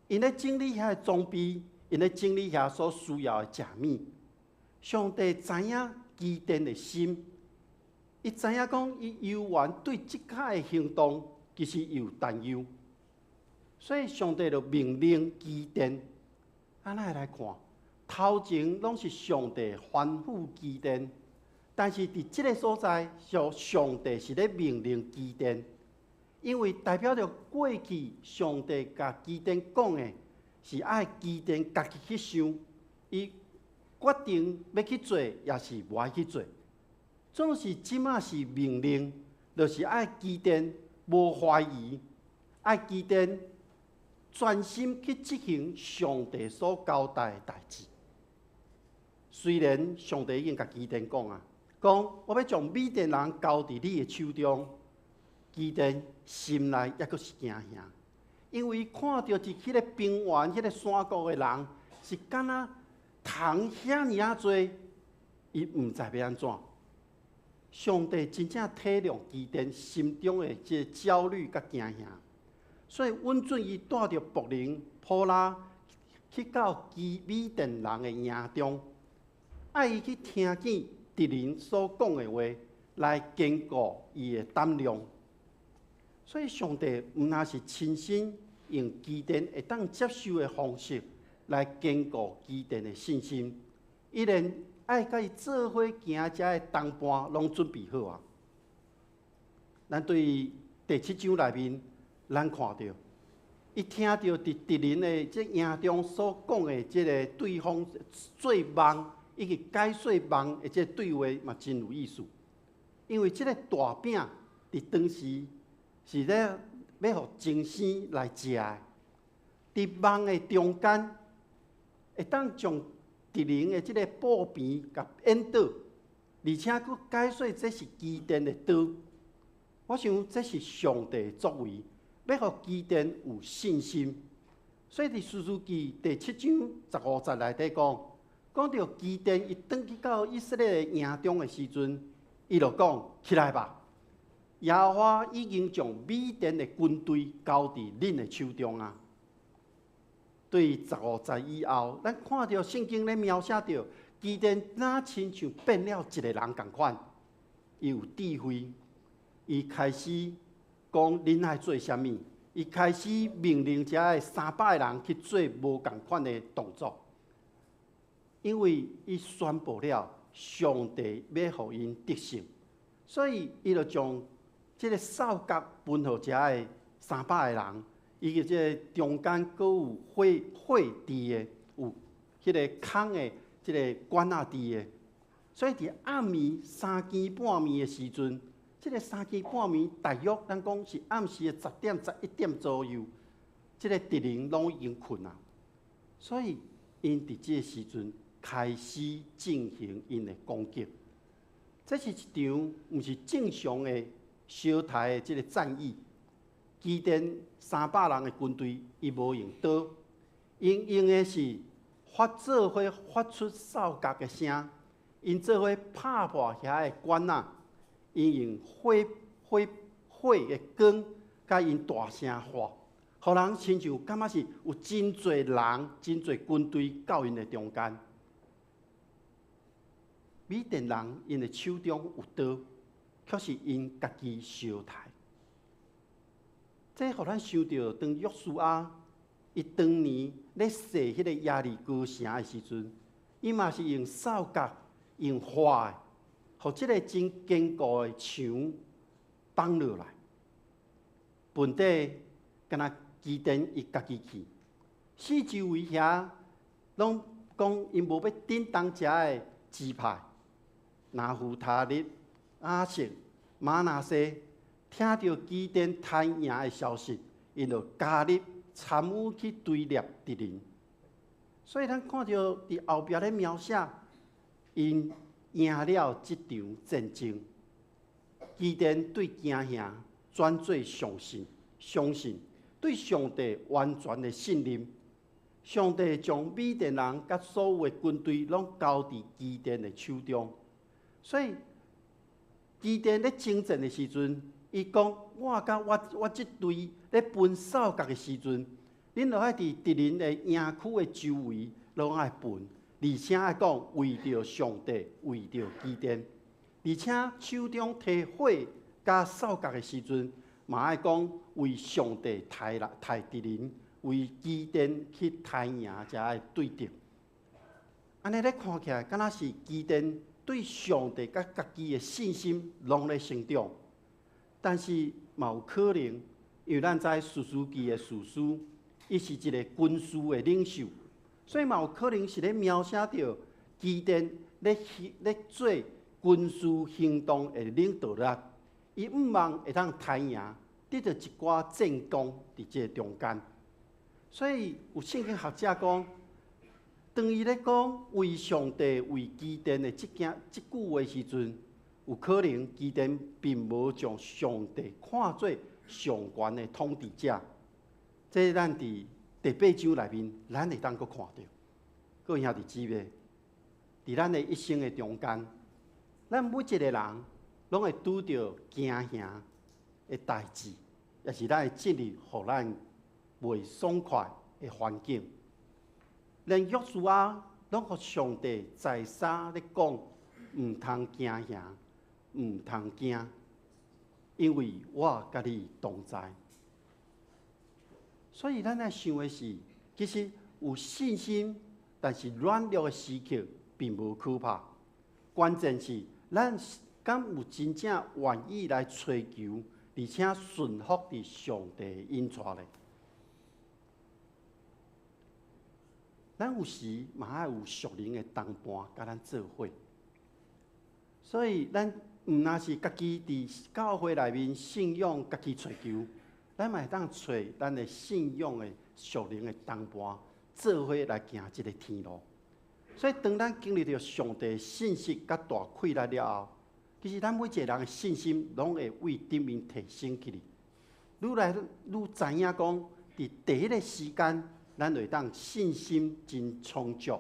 𪜶咧整理遐裝備，𪜶咧整理遐所需要的食物。上帝知影基甸的心，伊知影講伊猶原對這擺的行動其實有擔憂，所以上帝就命令基甸。按呢來看，頭前攏是上帝吩咐基甸，但是佇這个所在，上帝是咧命令基甸，因為代表著過去上帝共基甸講的，是愛基甸家己去想，伊決定欲去做，抑是無愛去做。總是這馬是命令，就是愛基甸無懷疑，愛基甸專心去執行上帝所交代的代誌。雖然上帝已經共基甸講啊，講我欲將米甸人交佇你的手中，基甸心內猶閣是驚嚇，因為看著佇彼个平原、彼个山谷的人是敢若蟲遐爾仔濟，伊毋知欲按怎。上帝真正體諒基甸心中的這个焦慮佮驚嚇。所以允准伊帶著僕人普拉去到基米甸人的營中，愛伊去聽見敵人所講的話，來堅固伊的膽量。所以上帝毋但是親身用基甸會當接受的方式來堅固基甸的信心，伊連愛佮伊做伙行遮的同伴攏準備好啊。咱對第七章內面，咱看著，伊聽著佇敵人的這營中所講的這个對方做夢以及解說夢的這个對話嘛，真有意思。因為這个大餅佇當時是咧欲予精生來食的，佇夢的中間，會當將敵人的這个布棚共引倒，而且閣解說這是基甸的刀。我想這是上帝的作為，欲予基甸有信心。所以佇士師記第七章15節內底講，講著基甸伊轉去到以色列的營中的時陣，伊就講：起來吧！耶和華已經將米甸的軍隊交佇恁的手中啊！對15節以後，咱看著聖經咧描寫著基甸若親像變了一个人仝款，伊有智慧，伊開始講恁愛做啥物，伊開始命令遮的300个人去做無仝款的動作，因為伊宣布了上帝欲予𪜶得勝，所以伊就將這个掃角分予遮的三百个人，以及這个中間閣有火火佇的，有彼个空的這个管仔佇的。所以佇暗暝三更半暝的時陣，這个三更半暝大約咱講是暗時的10點、11點左右，這个敵人攏已經睏啊。所以𪜶佇這个時陣開始進行𪜶的攻擊。這是一場毋是正常的相刣的這个戰役。基甸300人的軍隊，伊無用刀，𪜶用的是發做伙發出哨角的聲，𪜶做伙拍破遐的管仔，𪜶用火火火的光，共𪜶大聲喊，予人親像感覺是有真濟人、真濟軍隊到𪜶的中間。米甸人𪜶的手中有刀，卻是𪜶家己相刣。這予咱想著，當約書亞伊當年咧踅彼个耶利哥城的時陣，伊嘛是用哨角、用喊的，予這个真堅固的牆崩落來。問題敢若基甸伊家己去，四周圍遐攏講𪜶無欲振動遮的支派，拿弗他利、亞設、瑪拿西，聽著基甸刣贏的消息，𪜶就加入參與去追獵敵人。所以咱看著佇後壁咧描寫，𪜶贏了這場戰爭。基甸對驚嚇轉做相信，相信對上帝完全的信任。上帝將米甸人佮所有的軍隊攏交佇基甸的手中。所以基甸咧征戰的時陣，伊講：我佮我這隊咧歕哨角的時陣，恁著愛佇敵人的營區的周圍攏愛歕，而且愛講為著上帝，為著基甸，而且手中提火佮哨角的時陣，嘛愛講為上帝刣來刣敵人，為基甸去刣贏遮的對敵。按呢咧看起來，敢若是基甸對上帝佮家己的信心攏咧成長，但是嘛有可能，因為咱知士師記的士師，伊是一個軍事的領袖，所以嘛有可能是咧描寫著基甸咧做軍事行動的領導力，伊向望會當刣贏，得著一寡戰功佇這个中間。所以有聖經學者講，當伊咧講為上帝、為基甸的這句話時陣，有可能基甸並無將上帝看做上懸的統治者。這咱佇第八章內面，咱會當閣看著。各位兄弟姊妹，佇咱的一生的中間，咱每一个人攏會拄著驚嚇的代誌。也是咱會進入予咱袂爽快的環境。連約書亞攏予上帝再三咧講，毋通驚嚇，毋通驚，因為我佮你同在。所以咱愛想的是，其實有信心，但是軟弱的時刻並無可怕。關鍵是咱敢有真正願意來追求，而且順服佇上帝的引帶咧。咱有時嘛愛有屬靈的同伴佮咱做伙，所以咱毋但是家己佇教會內面信仰家己揣求，咱嘛會當揣咱的信仰的屬靈的同伴做伙來行這個天路。所以當咱經歷著上帝信實佮大氣力了後，其實咱每一個人的信心攏會為頂面提升起來。愈來愈知影講，佇第一个時間，咱就會當信心真充足，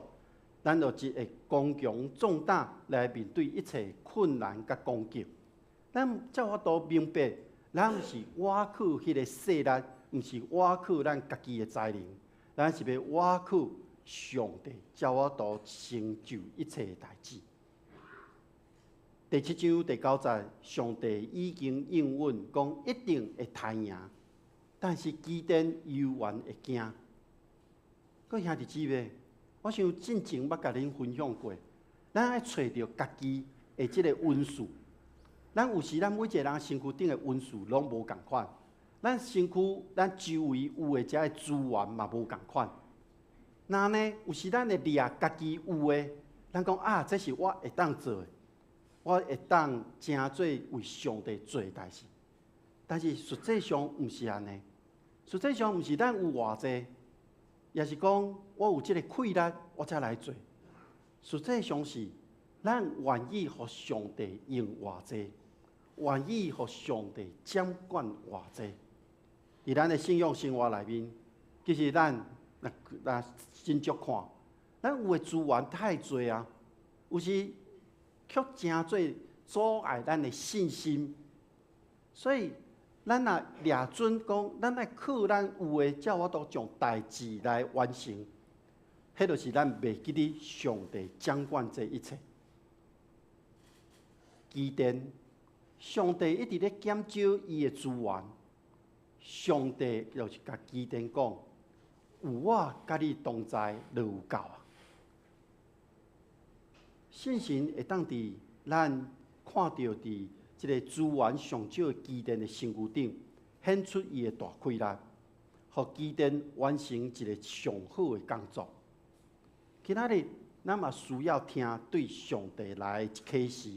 咱就會剛強壯膽來面對一切困難佮攻擊。咱才有法度明白，咱毋是倚靠彼个勢力，毋是倚靠咱家己的才能，咱是欲倚靠上帝，才有法度成就一切的代誌。第七章第九節，上帝已經應允講一定會刣贏，但是基甸猶原會驚。各位兄弟姊妹，我想進前捌共恁分享過，咱愛揣著家己的這个恩賜。咱有時咱每一个人身軀頂的恩賜攏無仝款，咱身軀咱周圍有的這个資源嘛無仝款。那呢，有時咱會掠家己有的，咱講啊，這是我會當做的，我會當成做為上帝做的代誌。但是實際上毋是按呢，實際上毋是咱有偌濟，也是講我有這个氣力，我才來做。實際上是咱願意予上帝用偌濟，願意予上帝掌管偌濟。佇咱的信仰生活內面，其實咱若若真足看，咱有的資源太濟啊，有時卻成做阻礙咱的信心。所以，咱若掠準講，咱愛靠咱有的，才有法度將代誌來完成。彼就是咱袂記得上帝掌管這一切。基甸，上帝一直咧減少伊的資源，上帝就是共基甸講：有我佮你同在，就有夠啊！信心會當佇咱看著佇這个資源上少的基甸的身軀頂，顯出伊的大氣力，予基甸完成一个上好的工作。今仔日咱嘛需要聽對上帝來的啟示，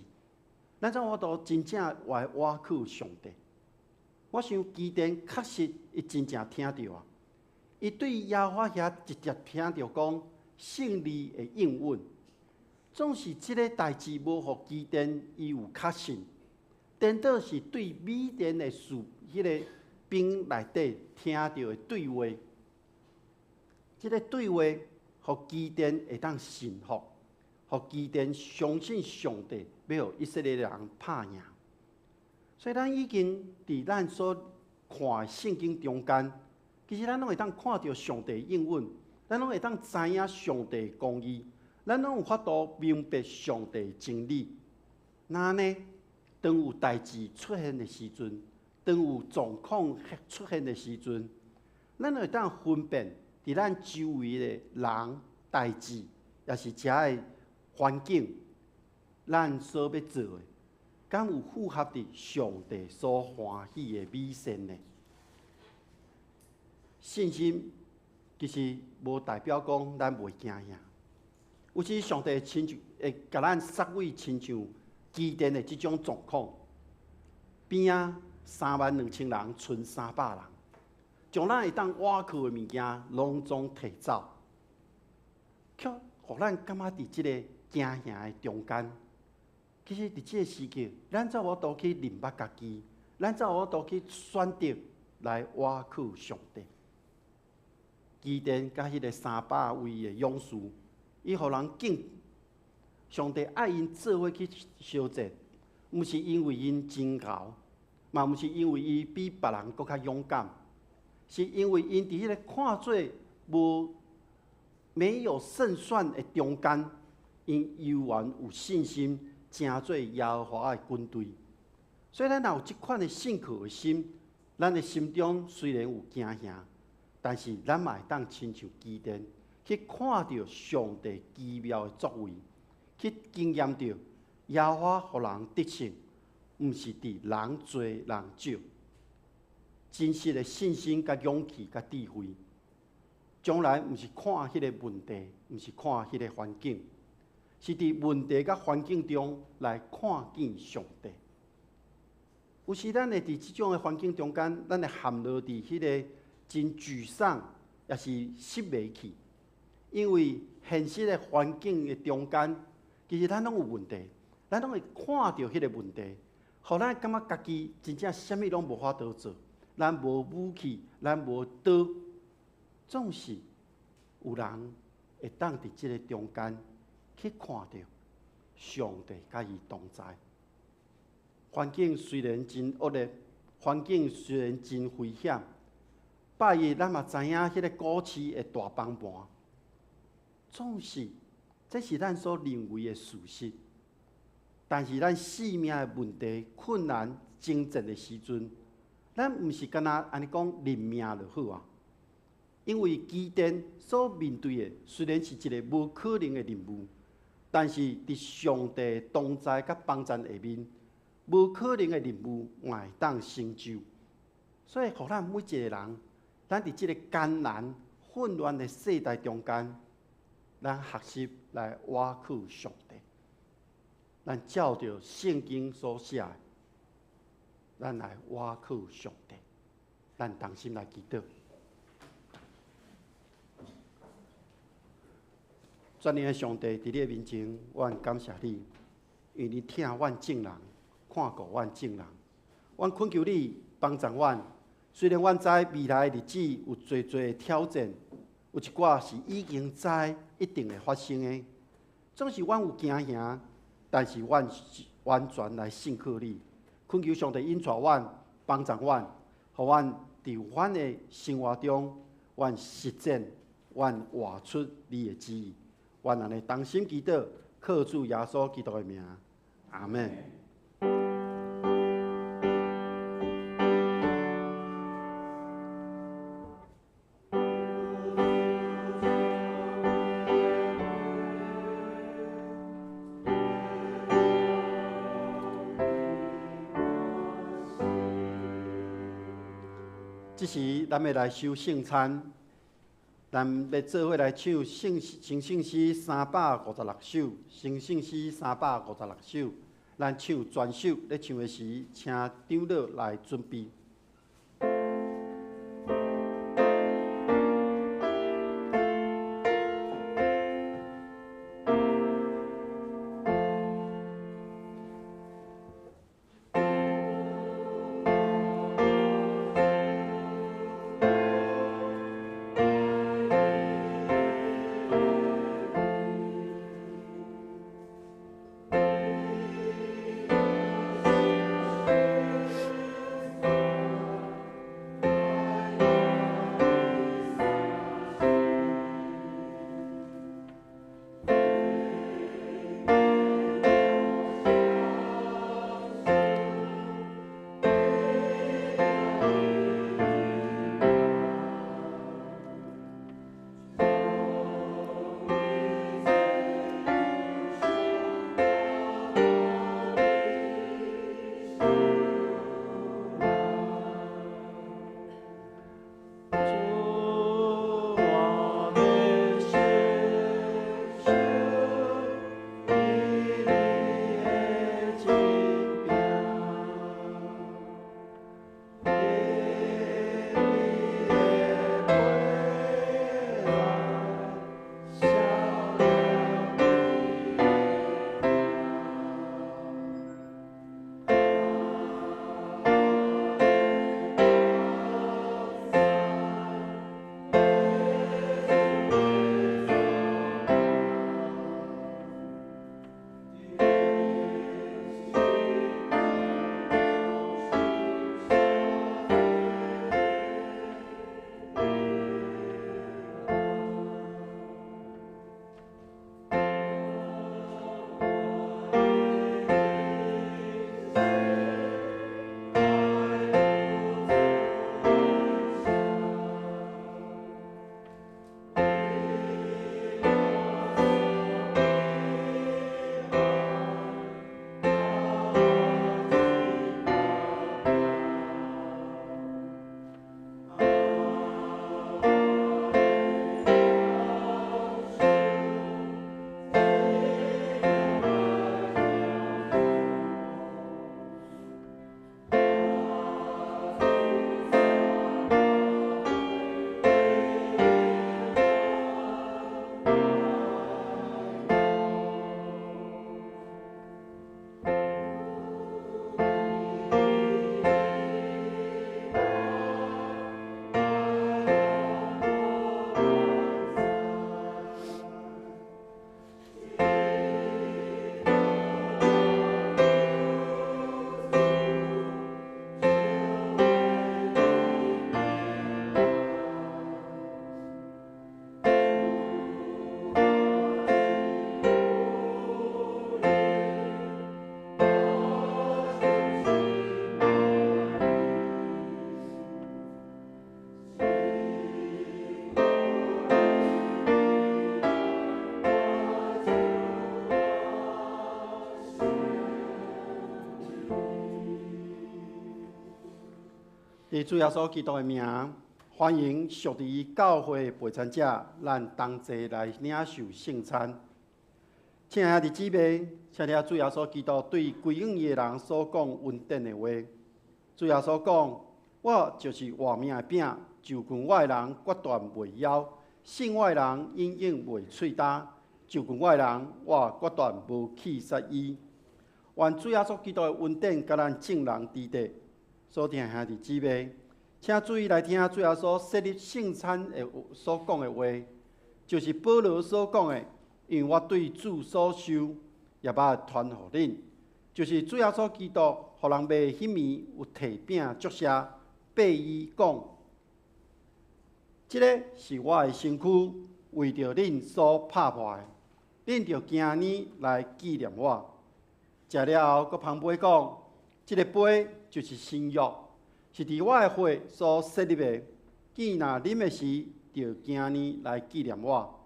咱才有法度真正來倚靠上帝。我想基甸確實伊真正聽著啊！伊對耶和華遐直接聽著講勝利的應允，總是這个代誌無予基甸伊有確信，顛倒是對米甸的士彼个兵內底聽著的對話，這个對話予基甸會當信服，予基甸相信上帝欲予以色列人拍贏。所以咱已經佇咱所看的聖經中間，其實咱攏會當看著上帝應允，咱攏會當知影上帝公義，咱攏有法度明白上帝真理。那呢，當有代誌出現的時陣，當有狀況出現的時陣，咱會當分辨佇咱周圍的人、代誌，抑是遮的環境，咱所欲做的，敢有符合佇上帝所歡喜的美善呢？信心其實無代表講咱袂驚嚇，有時上帝親像會共咱殺位，親像基甸的這種狀況，邊仔3萬2千人，賰300人，將咱會當倚靠的物件攏總提走，卻予咱感覺佇這个驚嚇的中間。其實佇這个時刻，咱才有法度去認捌家己，咱才有法度去選擇來倚靠上帝。基甸佮彼个300位的勇士，伊予人敬上帝愛𪜶做伙去相戰，毋是因為𪜶真𠢕，嘛毋是因為伊比別人閣較勇敢，是因為𪜶佇彼个看做無沒有勝算的中間，𪜶猶原有信心，成做耶和華的軍隊。所以咱若有這款的信靠的心，咱的心中雖然有驚嚇，但是咱嘛會當親像基甸去看著上帝奇妙的作為，去經驗著耶和華予人得勝，毋是佇人濟人少。真實的信心、佮勇氣、佮智慧，將來毋是看彼个問題，毋是看彼个環境，是佇問題佮環境中來看見上帝。有時咱會佇這種的環境中間，咱會陷落佇彼个真沮喪，抑是失袂去，因為現實的環境的中間，其實咱攏有問題，咱攏會看著彼个問題，予咱感覺家己真正啥物攏無法度做，咱無武器，咱無刀，總是有人會當佇這个中間去看著上帝佮伊同在。環境雖然真惡劣，環境雖然真危險，拜一咱嘛知影彼个股市會大崩盤，總是這是咱所認為的事實。但是咱性命的問題、困難、爭戰的時陣，咱毋是干焦按呢講認命就好啊。因為基甸所面對的雖然是一个無可能的任務，但是佇上帝同在佮幫贊下面，無可能的任務嘛會當成就。所以，予咱每一个人，咱佇這个艱難、混亂的世代中間，咱學習來倚靠上帝。咱照著聖經所寫的，咱來倚靠上帝。咱同心來祈禱。全能的上帝，佇你的面前，阮感謝你，因為你疼阮眾人，看顧阮眾人。阮懇求你幫助阮。雖然阮知未來的日子有濟濟的挑戰，有一寡是已經知一定會發生的，總是阮有驚嚇，但是阮完全來信靠你，懇求上帝引帶阮，幫助阮，予阮佇阮的生活中，阮實踐，阮活出你的旨意。阮按呢同心祈禱，靠主耶穌基督的名，阿們。這時，咱欲來守聖餐，咱欲做伙來唱聖成聖詩356首，成聖詩356首，咱唱全首。咧唱的時，請長老來準備。佇主耶穌基督的名，歡迎屬佇教會的陪餐者，咱同齊來領受聖餐。親愛兄弟姊妹，請聽主耶穌基督對歸向伊的人所講恩典的話。主耶穌講：我就是活命的餅，就近我的人決斷袂枵，信我的人永遠袂喙焦。就近我的人，我決斷無棄殺伊。願主耶穌基督的恩典佮咱眾人佇底。所聽兄弟姊妹，請注意來聽主耶穌設立聖餐的所講的話，就是保羅所講的，因為我對主所受，也捌傳予恁，就是主耶穌基督予人賣彼暝有提餅祝謝，擘伊講：這个是我的身軀，為著恁所拍破的，恁著行呢來紀念我。食了後，閣捧杯講：這个杯就是新約，是佇我的血所設立的。見若啉的時，著行呢來紀念我。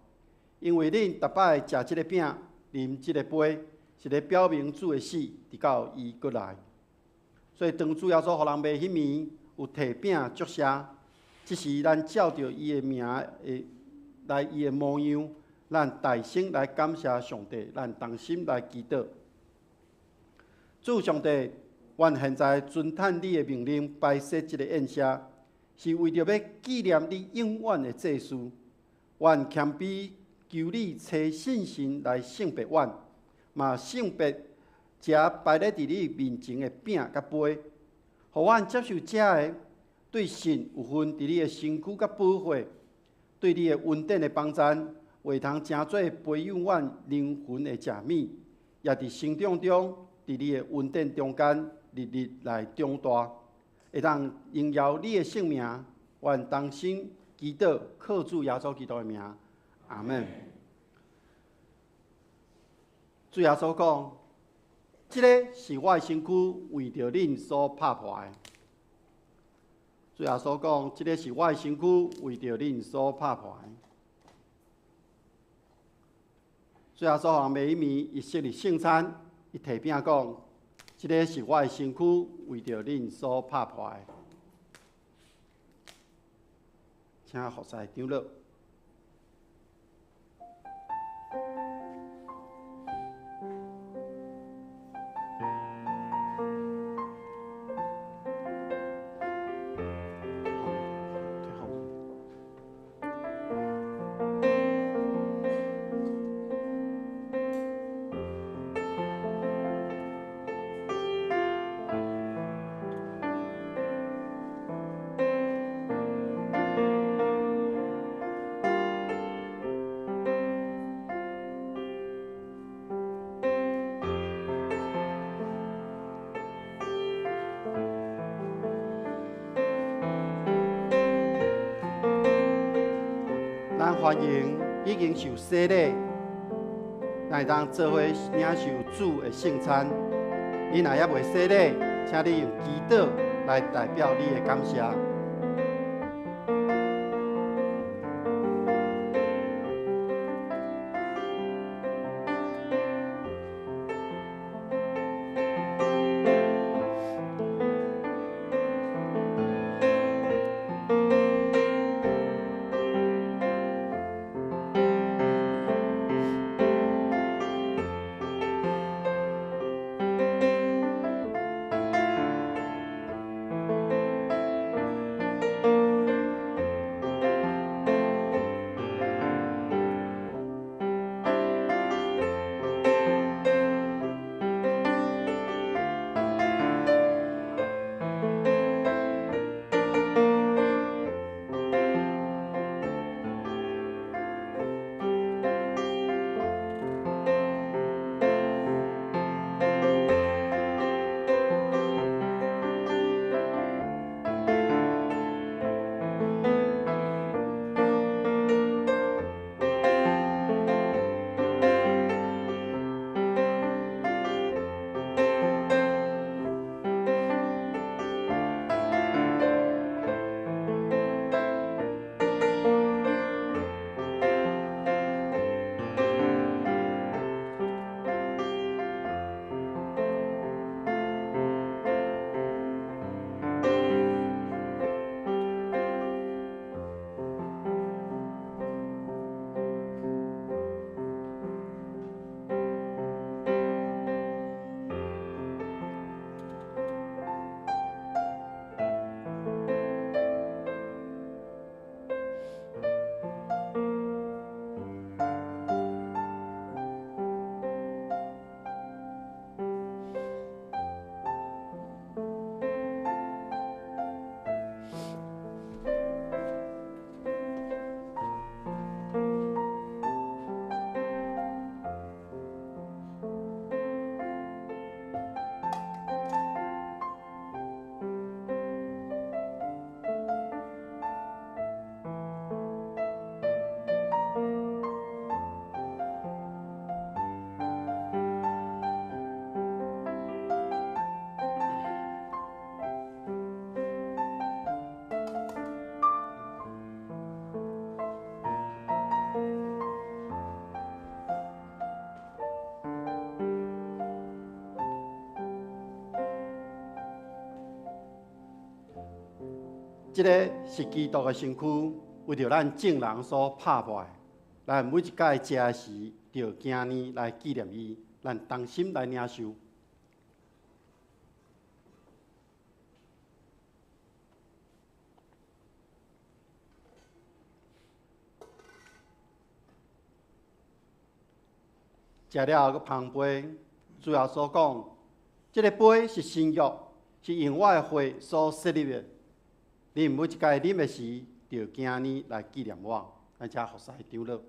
因為恁逐擺食這个餅、啉這個杯，是咧表明主的死，直到伊閣來。所以當主耶穌予人賣彼暝有提餅祝謝，這時咱照著伊的名的來伊的模樣，咱大聲來感謝上帝，咱同心來祈禱。主上帝，阮現在遵趁你的命令擺設這个宴席，是為著欲紀念你永遠的祭司。阮謙卑求你差聖神來聖別阮，嘛聖別這擺咧佇你面前的餅佮杯，予阮接受這个對信有份佇你的身軀佮寶血，對你的恩典的幫贊，會通成做培養阮靈魂的食物，也佇成長中，佇你的恩典中間日日來長大，會當榮耀你的聖名。願同心祈禱，靠主耶穌基督的名，阿門。主耶穌講：這个是我的身軀，為著恁所拍破的。主耶穌講：這个是我的身軀，為著恁所拍破的。主耶穌予人賣彼暝，伊設立聖餐，伊提餅講：這个是我的身軀，為著恁所拍破的。請服侍長老。咱歡迎已經受洗禮，咱會當做伙領受主的聖餐。你若猶未洗禮，請你用祈禱來代表你的感謝。這个是基督的身軀，為著咱眾人所拍破的。咱每一擺食的時，著行呢來紀念伊，咱同心來領受。食了後，閣捧杯，主耶穌講：這个杯是新約，是用我的血所設立的。恁每一擺啉的時，著行呢來紀念我。咱請服侍長老。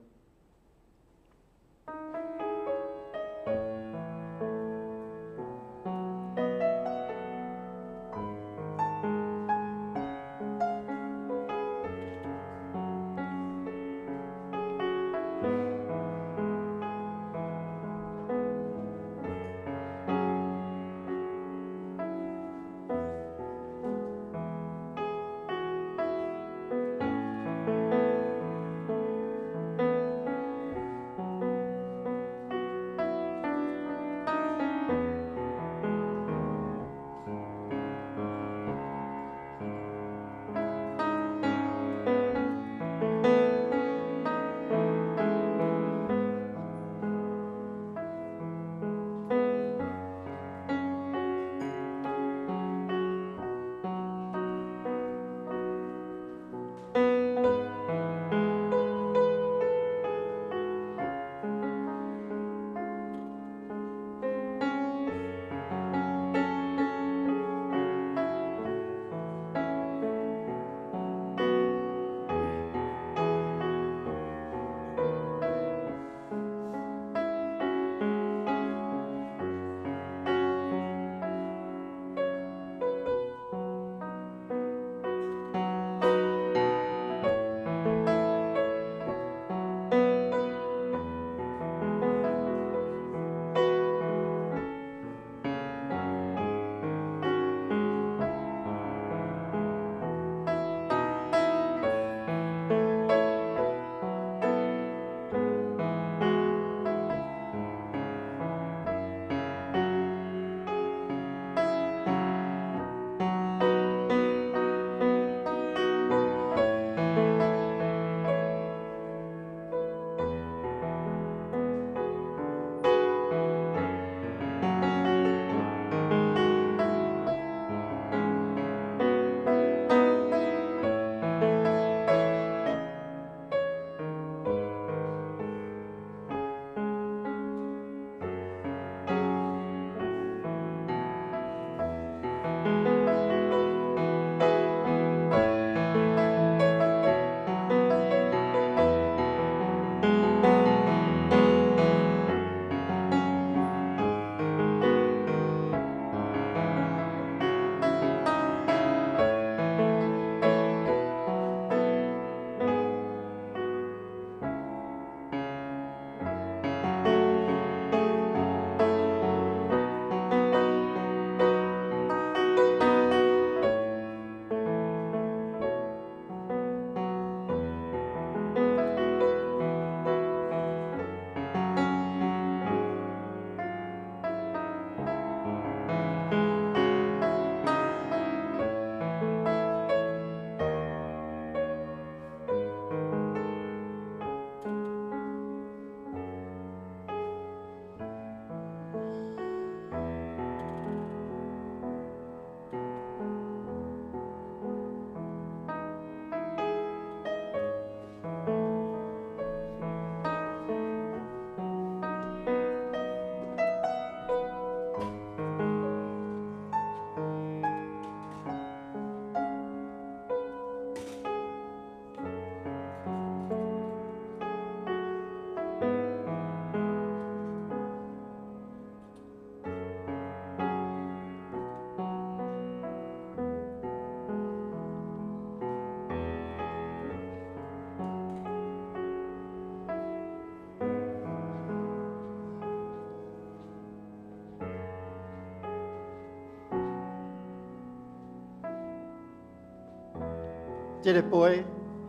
這个杯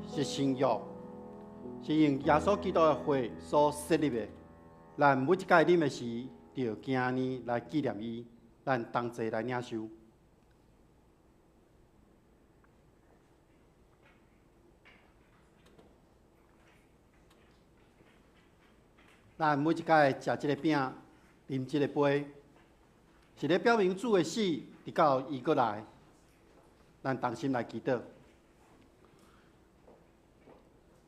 是新約，是用耶穌基督的血所設立的。咱每一擺啉的時，著行呢來紀念伊，咱同齊來領受。咱每一擺食這个餅、啉這个杯，是咧表明主的死，直到伊閣來。咱同心來祈禱。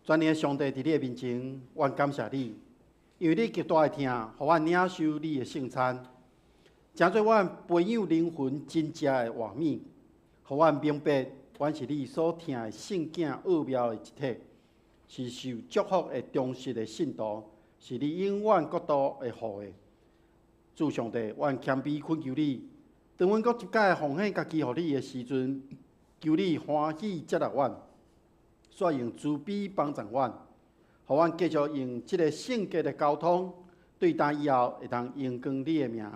全能的上帝，佇你的面前，阮感謝你，因為你極大的疼，予阮領受你的聖餐，成做阮培養靈魂真正的活物，予阮明白，阮是你所疼的聖囝奧妙的一體，是受祝福的忠實的信徒，是你永遠國度的後裔。主上帝，阮謙卑懇求你，當阮閣一擺奉獻家己予你的時陣，求你歡喜接納阮，煞用慈悲幫助阮，予阮繼續用這个聖潔的交通，對今以後會當榮光你的名。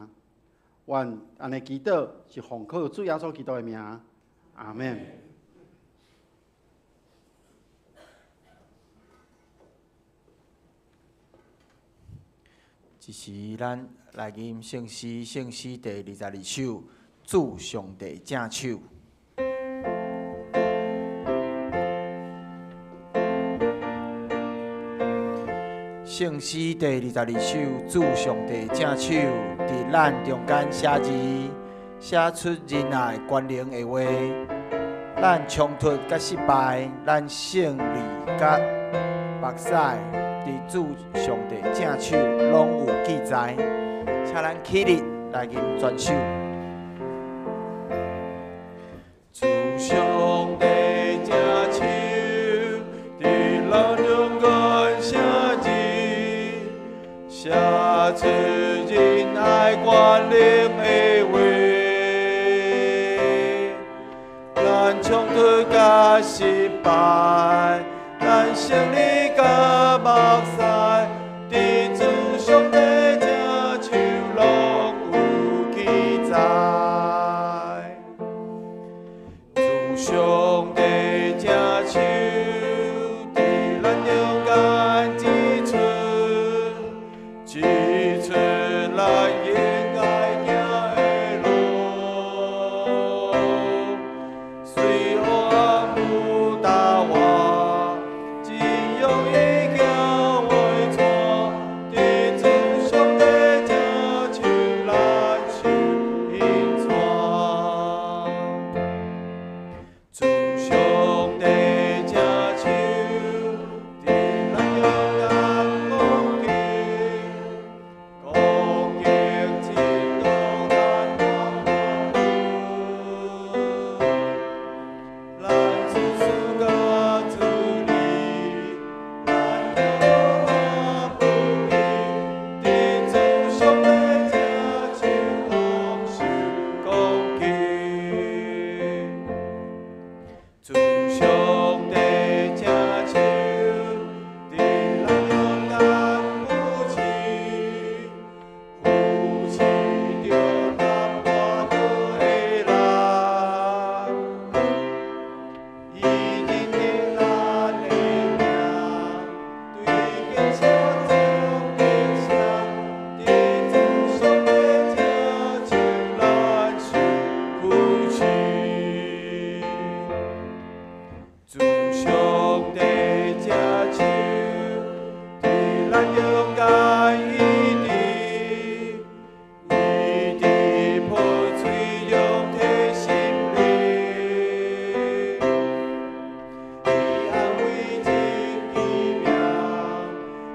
阮按呢祈禱，是奉靠主耶穌基督的名。阿們。這時，咱來吟聖詩，聖詩第22首，主上帝正手。聖詩第22首，主上帝正手，佇咱中間寫字，寫出仁愛權能的話。咱衝突佮失敗，咱勝利佮目屎，佇主上帝正手攏有記載。請咱起立來吟全首。主上帝正手，佇咱中間寫字，寫出仁愛權能的話。咱衝突佮失敗，咱勝利佮目屎，佇主上帝正手攏有記載。主上帝正手，佇咱中間指出，指出咱應該行的路。雖黑暗有大活，只用伊行袂錯，佇主上帝正手，咱受引帶。主上帝正手，佇咱中間講經，講經真道咱滿福。咱自私佮自利，咱骄傲不義，佇主上帝正手，攏受攻擊。主上帝正手，佇咱中間扶持，扶持著咱跋倒的人。伊認定咱的名，對景象中得勝，佇主上帝正手，咱受扶持。主上帝正手，佇咱中間醫治，醫治破碎肉體心靈。伊安慰真奇妙，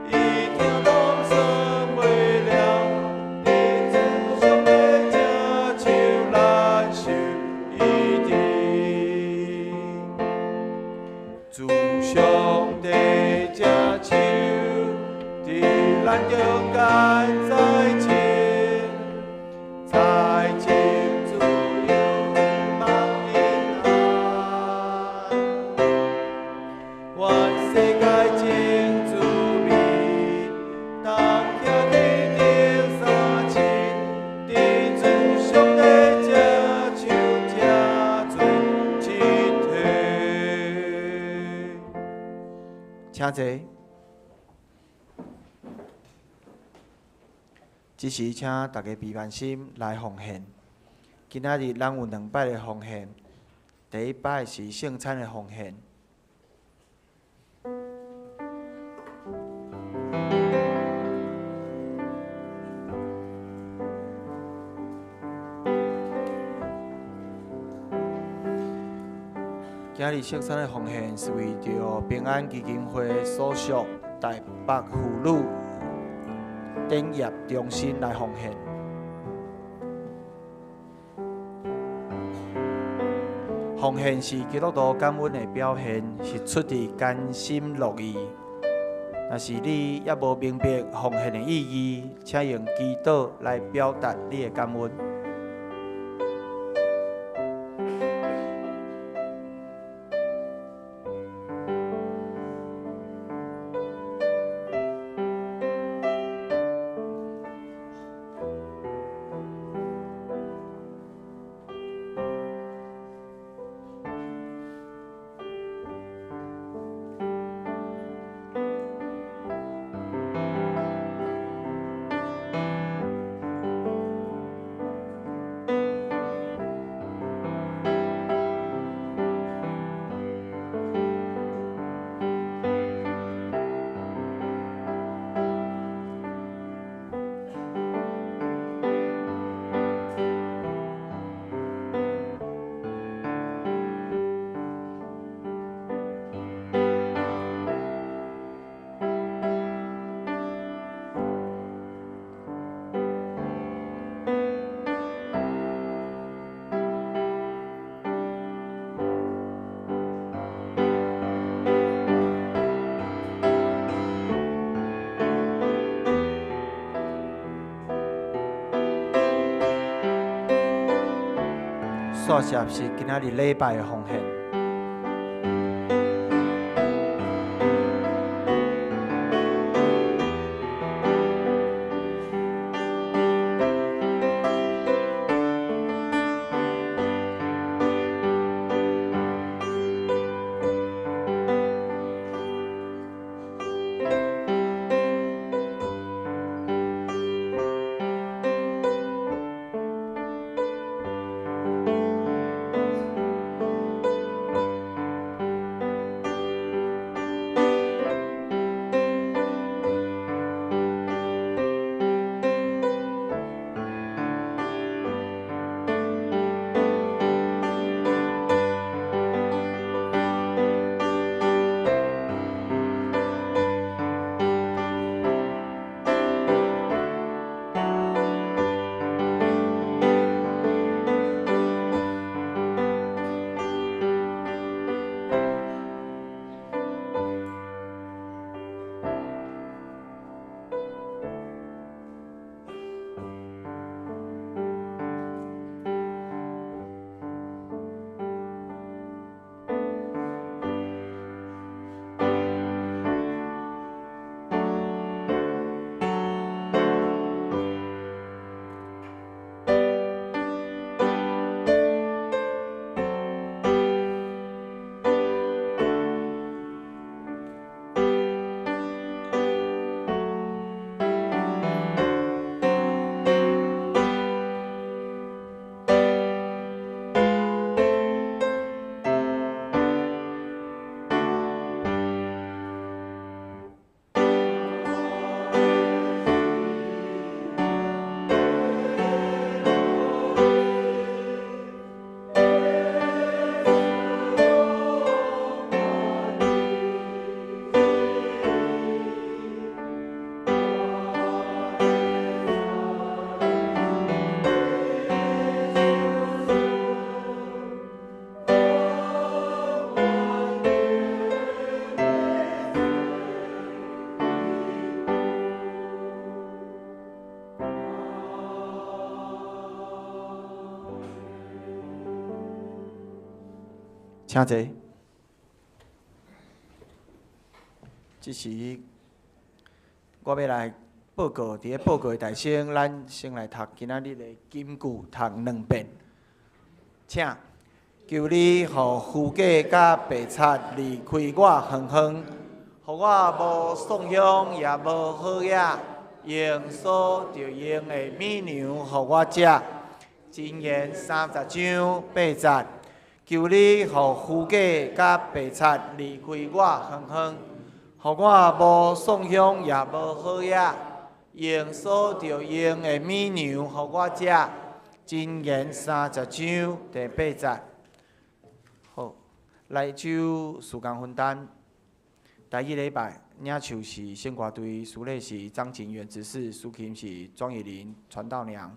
伊疼痛算袂了，佇主上帝正手，咱受醫治。主上帝正手，佇咱中間在前，在前自由望平安。願世界真滋味，當徛天頂三親，佇主上帝正手，這做一體。請坐。這時，請大家平安心來奉獻。今仔日咱有兩擺的奉獻，第一擺是聖餐的奉獻。今日聖餐的奉獻是為著平安基金會所屬台北婦女典業中心來奉獻。奉獻是基督徒感恩的表現，是出自甘心樂意。若是你猶無明白奉獻的意義，請用祈禱來表達你的感恩。煞是今仔日禮拜的奉獻。請坐。這時，我欲來報告，佇咧報告的台先，咱先來讀今仔日的金句，讀兩遍。請，求你予虛假佮白賊離開我遠遠，予我無送香也無好額，用所著用的米糧予我食。箴言30章8節。求你予虛假佮白賊離開我遠遠，予我無送香也無好額，用所著用的米糧予我食。箴言30章第8節。好，來周事工分擔，台語禮拜領袖是聖歌隊，司禮是張景元執事，司琴是莊以玲傳道娘，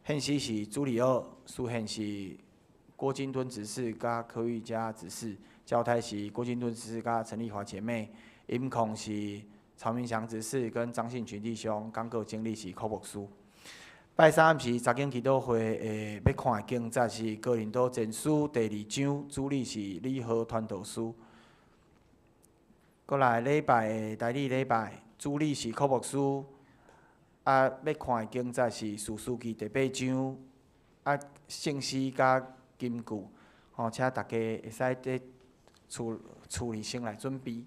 獻詩是朱里奧，司獻是郭金敦執事佮柯玉佳執事，教太是郭金敦執事佮陳麗華姐妹，音控是曹明祥執事跟張信群弟兄，講告經理是柯牧師。拜三暗時查經祈禱會的欲看的經節是哥林多前書第二章，主理是李和傳道師。閣來禮拜的台語禮拜，主理是柯牧師。啊，欲看的經節是士師記第八章。啊，聖詩佮金句，吼，請大家會使佇厝厝裡先來準備。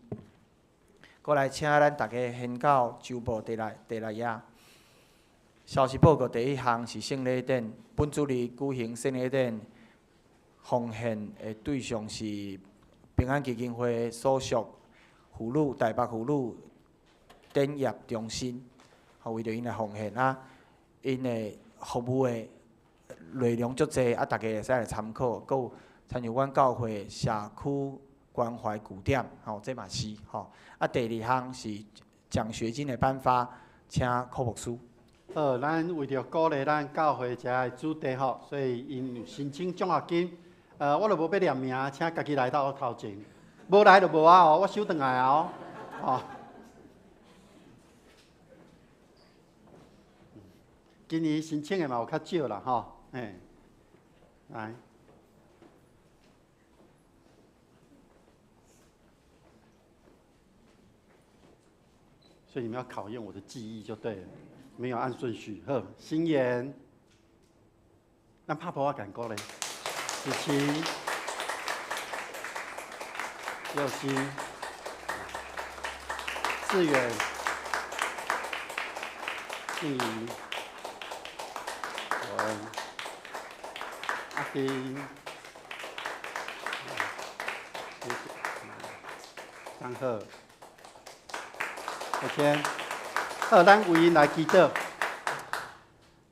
閣來請咱逐家掀到週報第六第六頁。消息報告第一項是聖禮典，本主日舉行聖禮典，奉獻的對象是平安基金會所屬婦女台北婦女典業中心，予為著𪜶來奉獻啊，𪜶的服務的內容足濟，啊，大家會使來參考。閣有親像阮教會社區關懷據點，吼，這嘛是吼。啊，第二項是獎學金的頒發，請柯牧師。好，咱為著鼓勵咱教會遮的子弟吼，所以𪜶有申請獎學金。我就無欲念名，請家己來到我頭前。無來就無啊哦，我收轉來啊哦。吼。今年申請的嘛有較少啦吼，嘿，來。所以你們要考驗我的記憶就對了，沒有按順序。好，心妍，咱拍婆我敢過咧，子琪，佑希，志遠，靜怡，文，阿丁，張赫。OK，好，咱為𪜶來祈禱。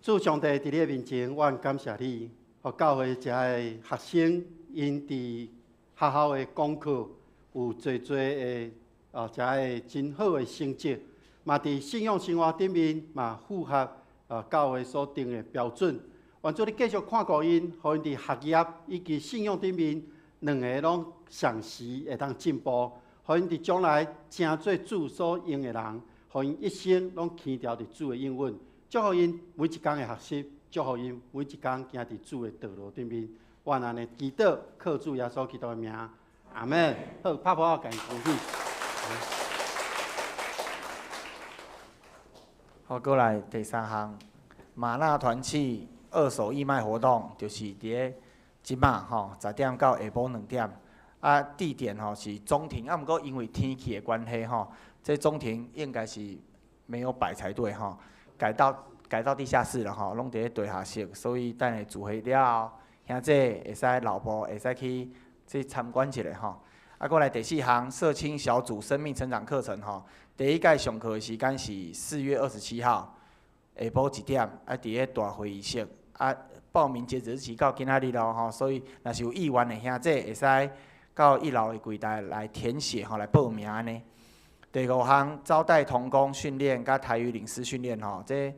主上帝佇你的面前，我感謝你，予教會遮的學生，𪜶佇學校的功課有濟濟的啊，遮的真好的成績，嘛佇信仰生活頂面嘛符合啊教會所定的標準。願主你繼續看顧𪜶，予𪜶佇學業以及信仰頂面兩个攏相時會當進步。予𪜶佇將來成做主所用的人，予𪜶一生攏牽牢佇主的應允。祝福𪜶每一工的學習，祝福𪜶每一工行佇主的道路頂面。我按呢祈禱，靠主耶穌基督的名，阿們。好，拍噗仔，共伊恭喜。好，閣來第三項，嗎哪團契二手義賣活動，就是佇咧這馬吼，十點到下晡兩點。啊，地點吼是中庭，啊，毋過因為天氣的關係吼，這中庭應該是沒有擺才對吼，改到改到地下室了吼，攏佇咧地下室，所以等下聚會了後，兄弟會使留步，會使去去參觀一下吼。啊，閣來第四項，社青小組生命成長課程吼，第一屆上課的時間是4月27號下晡1點，啊，佇咧大會議室，啊，報名截止日期到今仔日咯吼，所以若是有意願的兄弟會使到一樓的櫃台來填寫吼，來報名按呢。第五項，招待同工訓練佮台語領詩訓練吼，這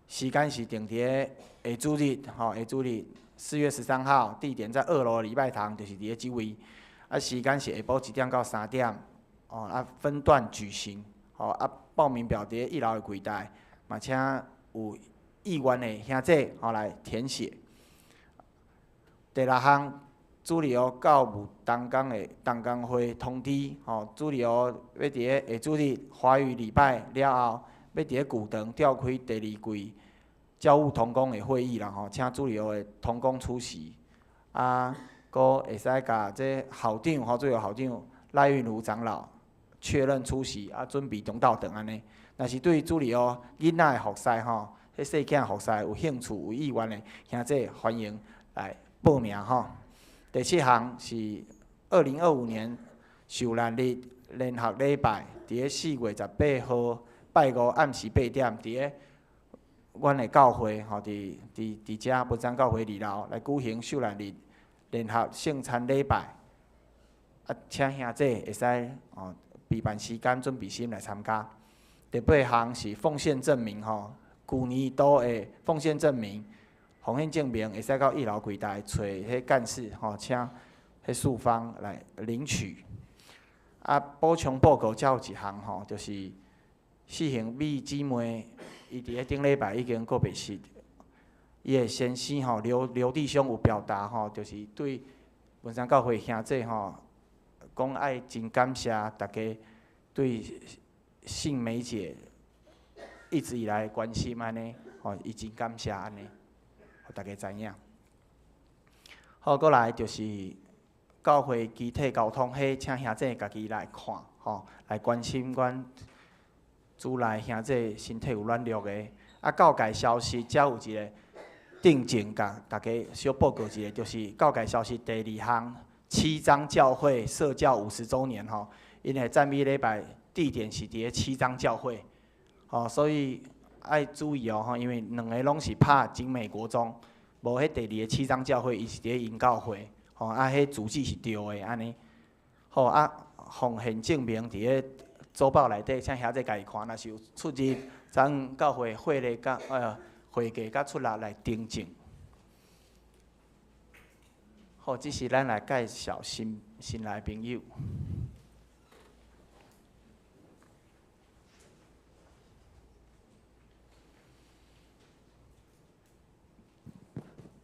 時間是定佇咧下主日吼，下主日4月13號，地點在二樓禮拜堂，就是佇咧這位。啊，時間是下晡1點到3點，哦，啊，分段舉行，吼，啊，報名表佇咧一樓的櫃台，嘛請有意願的兄弟吼來填寫。第六項。主日學教務同工的同工會通知，吼，主日學欲佇咧下主日華語禮拜了後，欲佇咧舊堂召開第二季教務同工的會議啦，吼，請主日學的同工出席，啊，閣會使共這校長，吼，主日學校長賴運如長老確認出席，啊，準備中晝頓按呢。若是對主日學囡仔的服侍，吼，彼細囝服侍有興趣、有意願的兄弟，歡迎來報名，吼。第七項是2025年受難日聯合禮拜，佇咧4月18號拜五暗時8點，佇咧阮的教會吼，佇佇佇遮文山教會二樓來舉行受難日聯合聖餐禮拜。啊，請兄姊會使哦備辦時間，準備心來參加。第八項是奉獻證明吼，舊年度的奉獻證明、奉獻證明會使到一樓櫃台揣彼幹事吼，請彼四方來領取。啊，補充報告才有一項吼，就是四行美姊妹，伊佇咧頂禮拜已經告別式，伊的先生吼劉劉弟兄有表達吼，就是對文山教會兄姊吼，講愛真感謝大家對信美姐一直以來關心按呢，吼，伊真感謝按呢，予大家知影。好，閣來就是教會機體溝通，彼請兄姊家己來看，吼，來關心阮主內兄姊身體有軟弱的。啊，教界消息，遮有一個定證，共大家小報告一下，就是教界消息第二項，七張教會設教50週年吼，𪜶的讚美禮拜地點是佇咧七張教會，吼，所以愛注意哦，吼，因為兩个攏是拍景美國中，無彼第二个七張教會，伊是佇咧營教會，吼，啊，彼主旨是對的，按呢，好啊，奉獻證明佇咧週報內底，請兄姊家己看，若是有出入，咱教會會例佮會計佮出納來訂正。好，這是咱來介紹新新來朋友。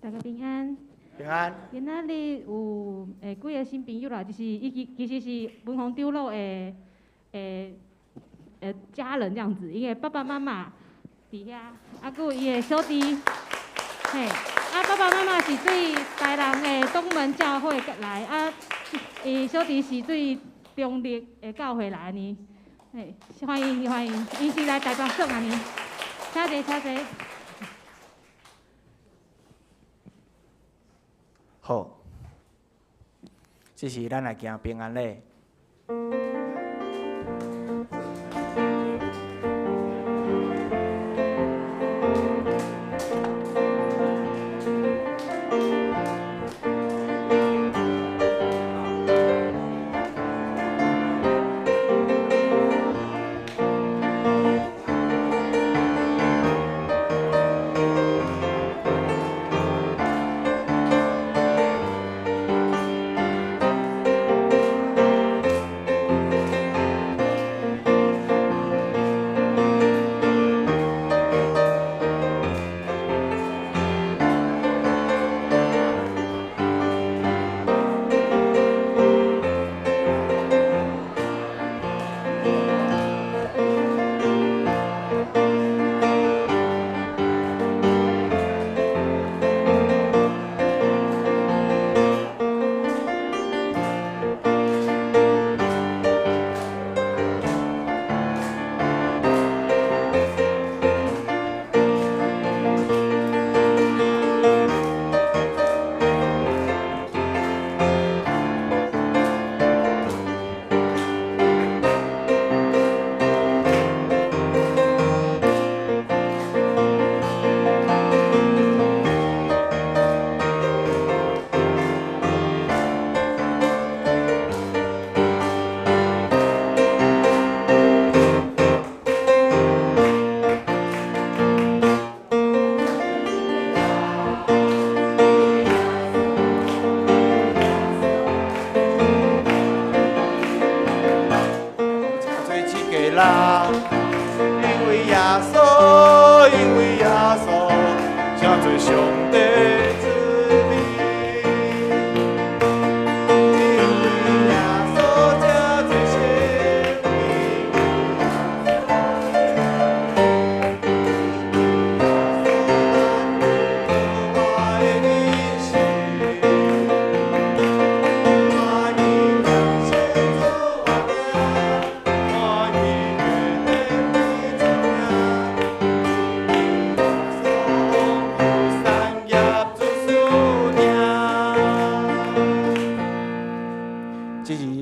大家平安。平安。今仔日有幾个新朋友啦，就是伊其其實是文宏長老的家人這樣子，伊的爸爸媽媽佇遐，啊，閣有伊的小弟，嘿，啊，爸爸媽媽是對台南的東門教會來，啊，伊小弟是對中壢的教會來呢，嘿，歡迎歡迎，伊是來台北耍按呢，請坐請坐。好，這是咱來行平安禮。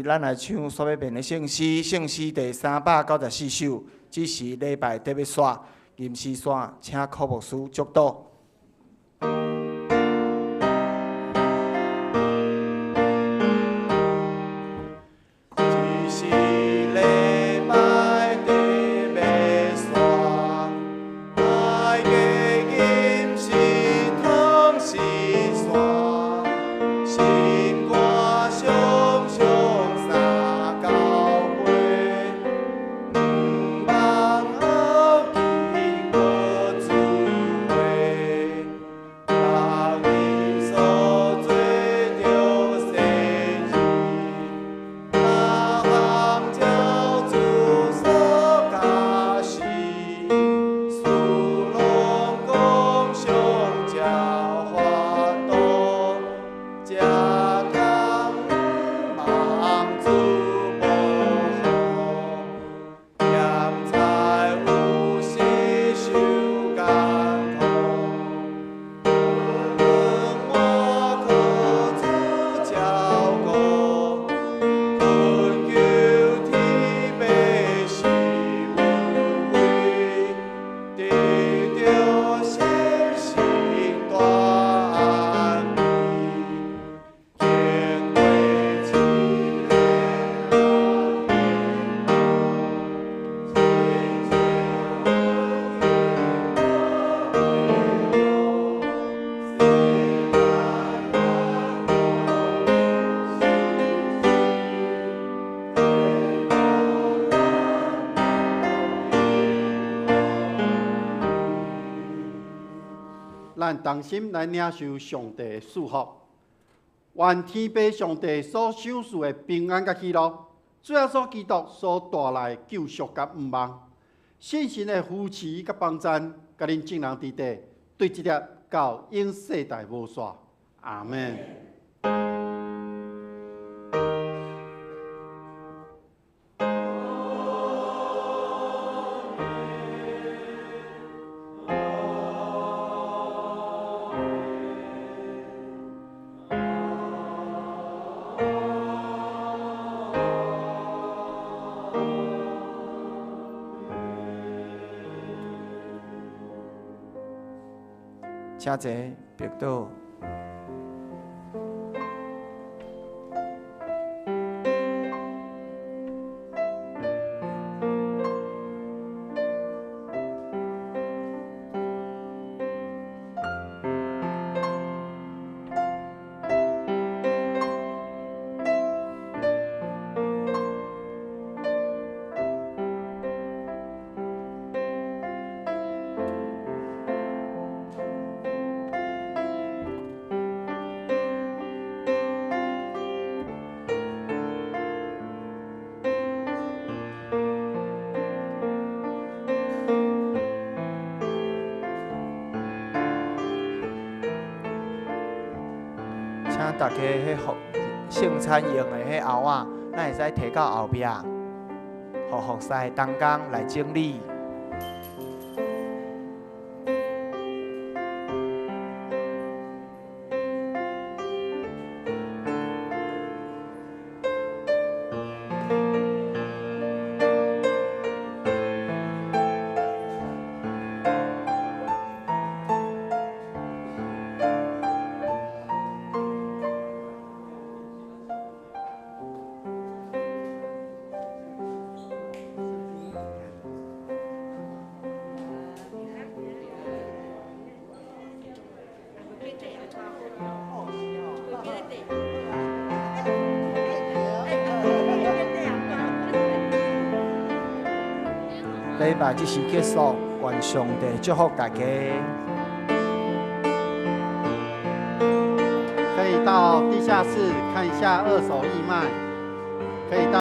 咱來唱煞欲變的聖詩，聖詩第394首，這是禮拜特別線，吟詩線，請柯牧師祝禱。咱同心來領受上帝的賜福。願天父上帝所賞賜的平安佮喜樂，主耶穌基督所帶來的救贖佮盼望，聖神的扶持佮幫贊，佮恁眾人佇底，對這粒到永世代無煞。阿門。請坐，別倒。請大家彼服聖餐用的彼甌仔，咱會使提到後壁，予服侍的同工來整理。禮拜這時結束，願上帝祝福大家。可以到地下室看一下二手義賣，可以到。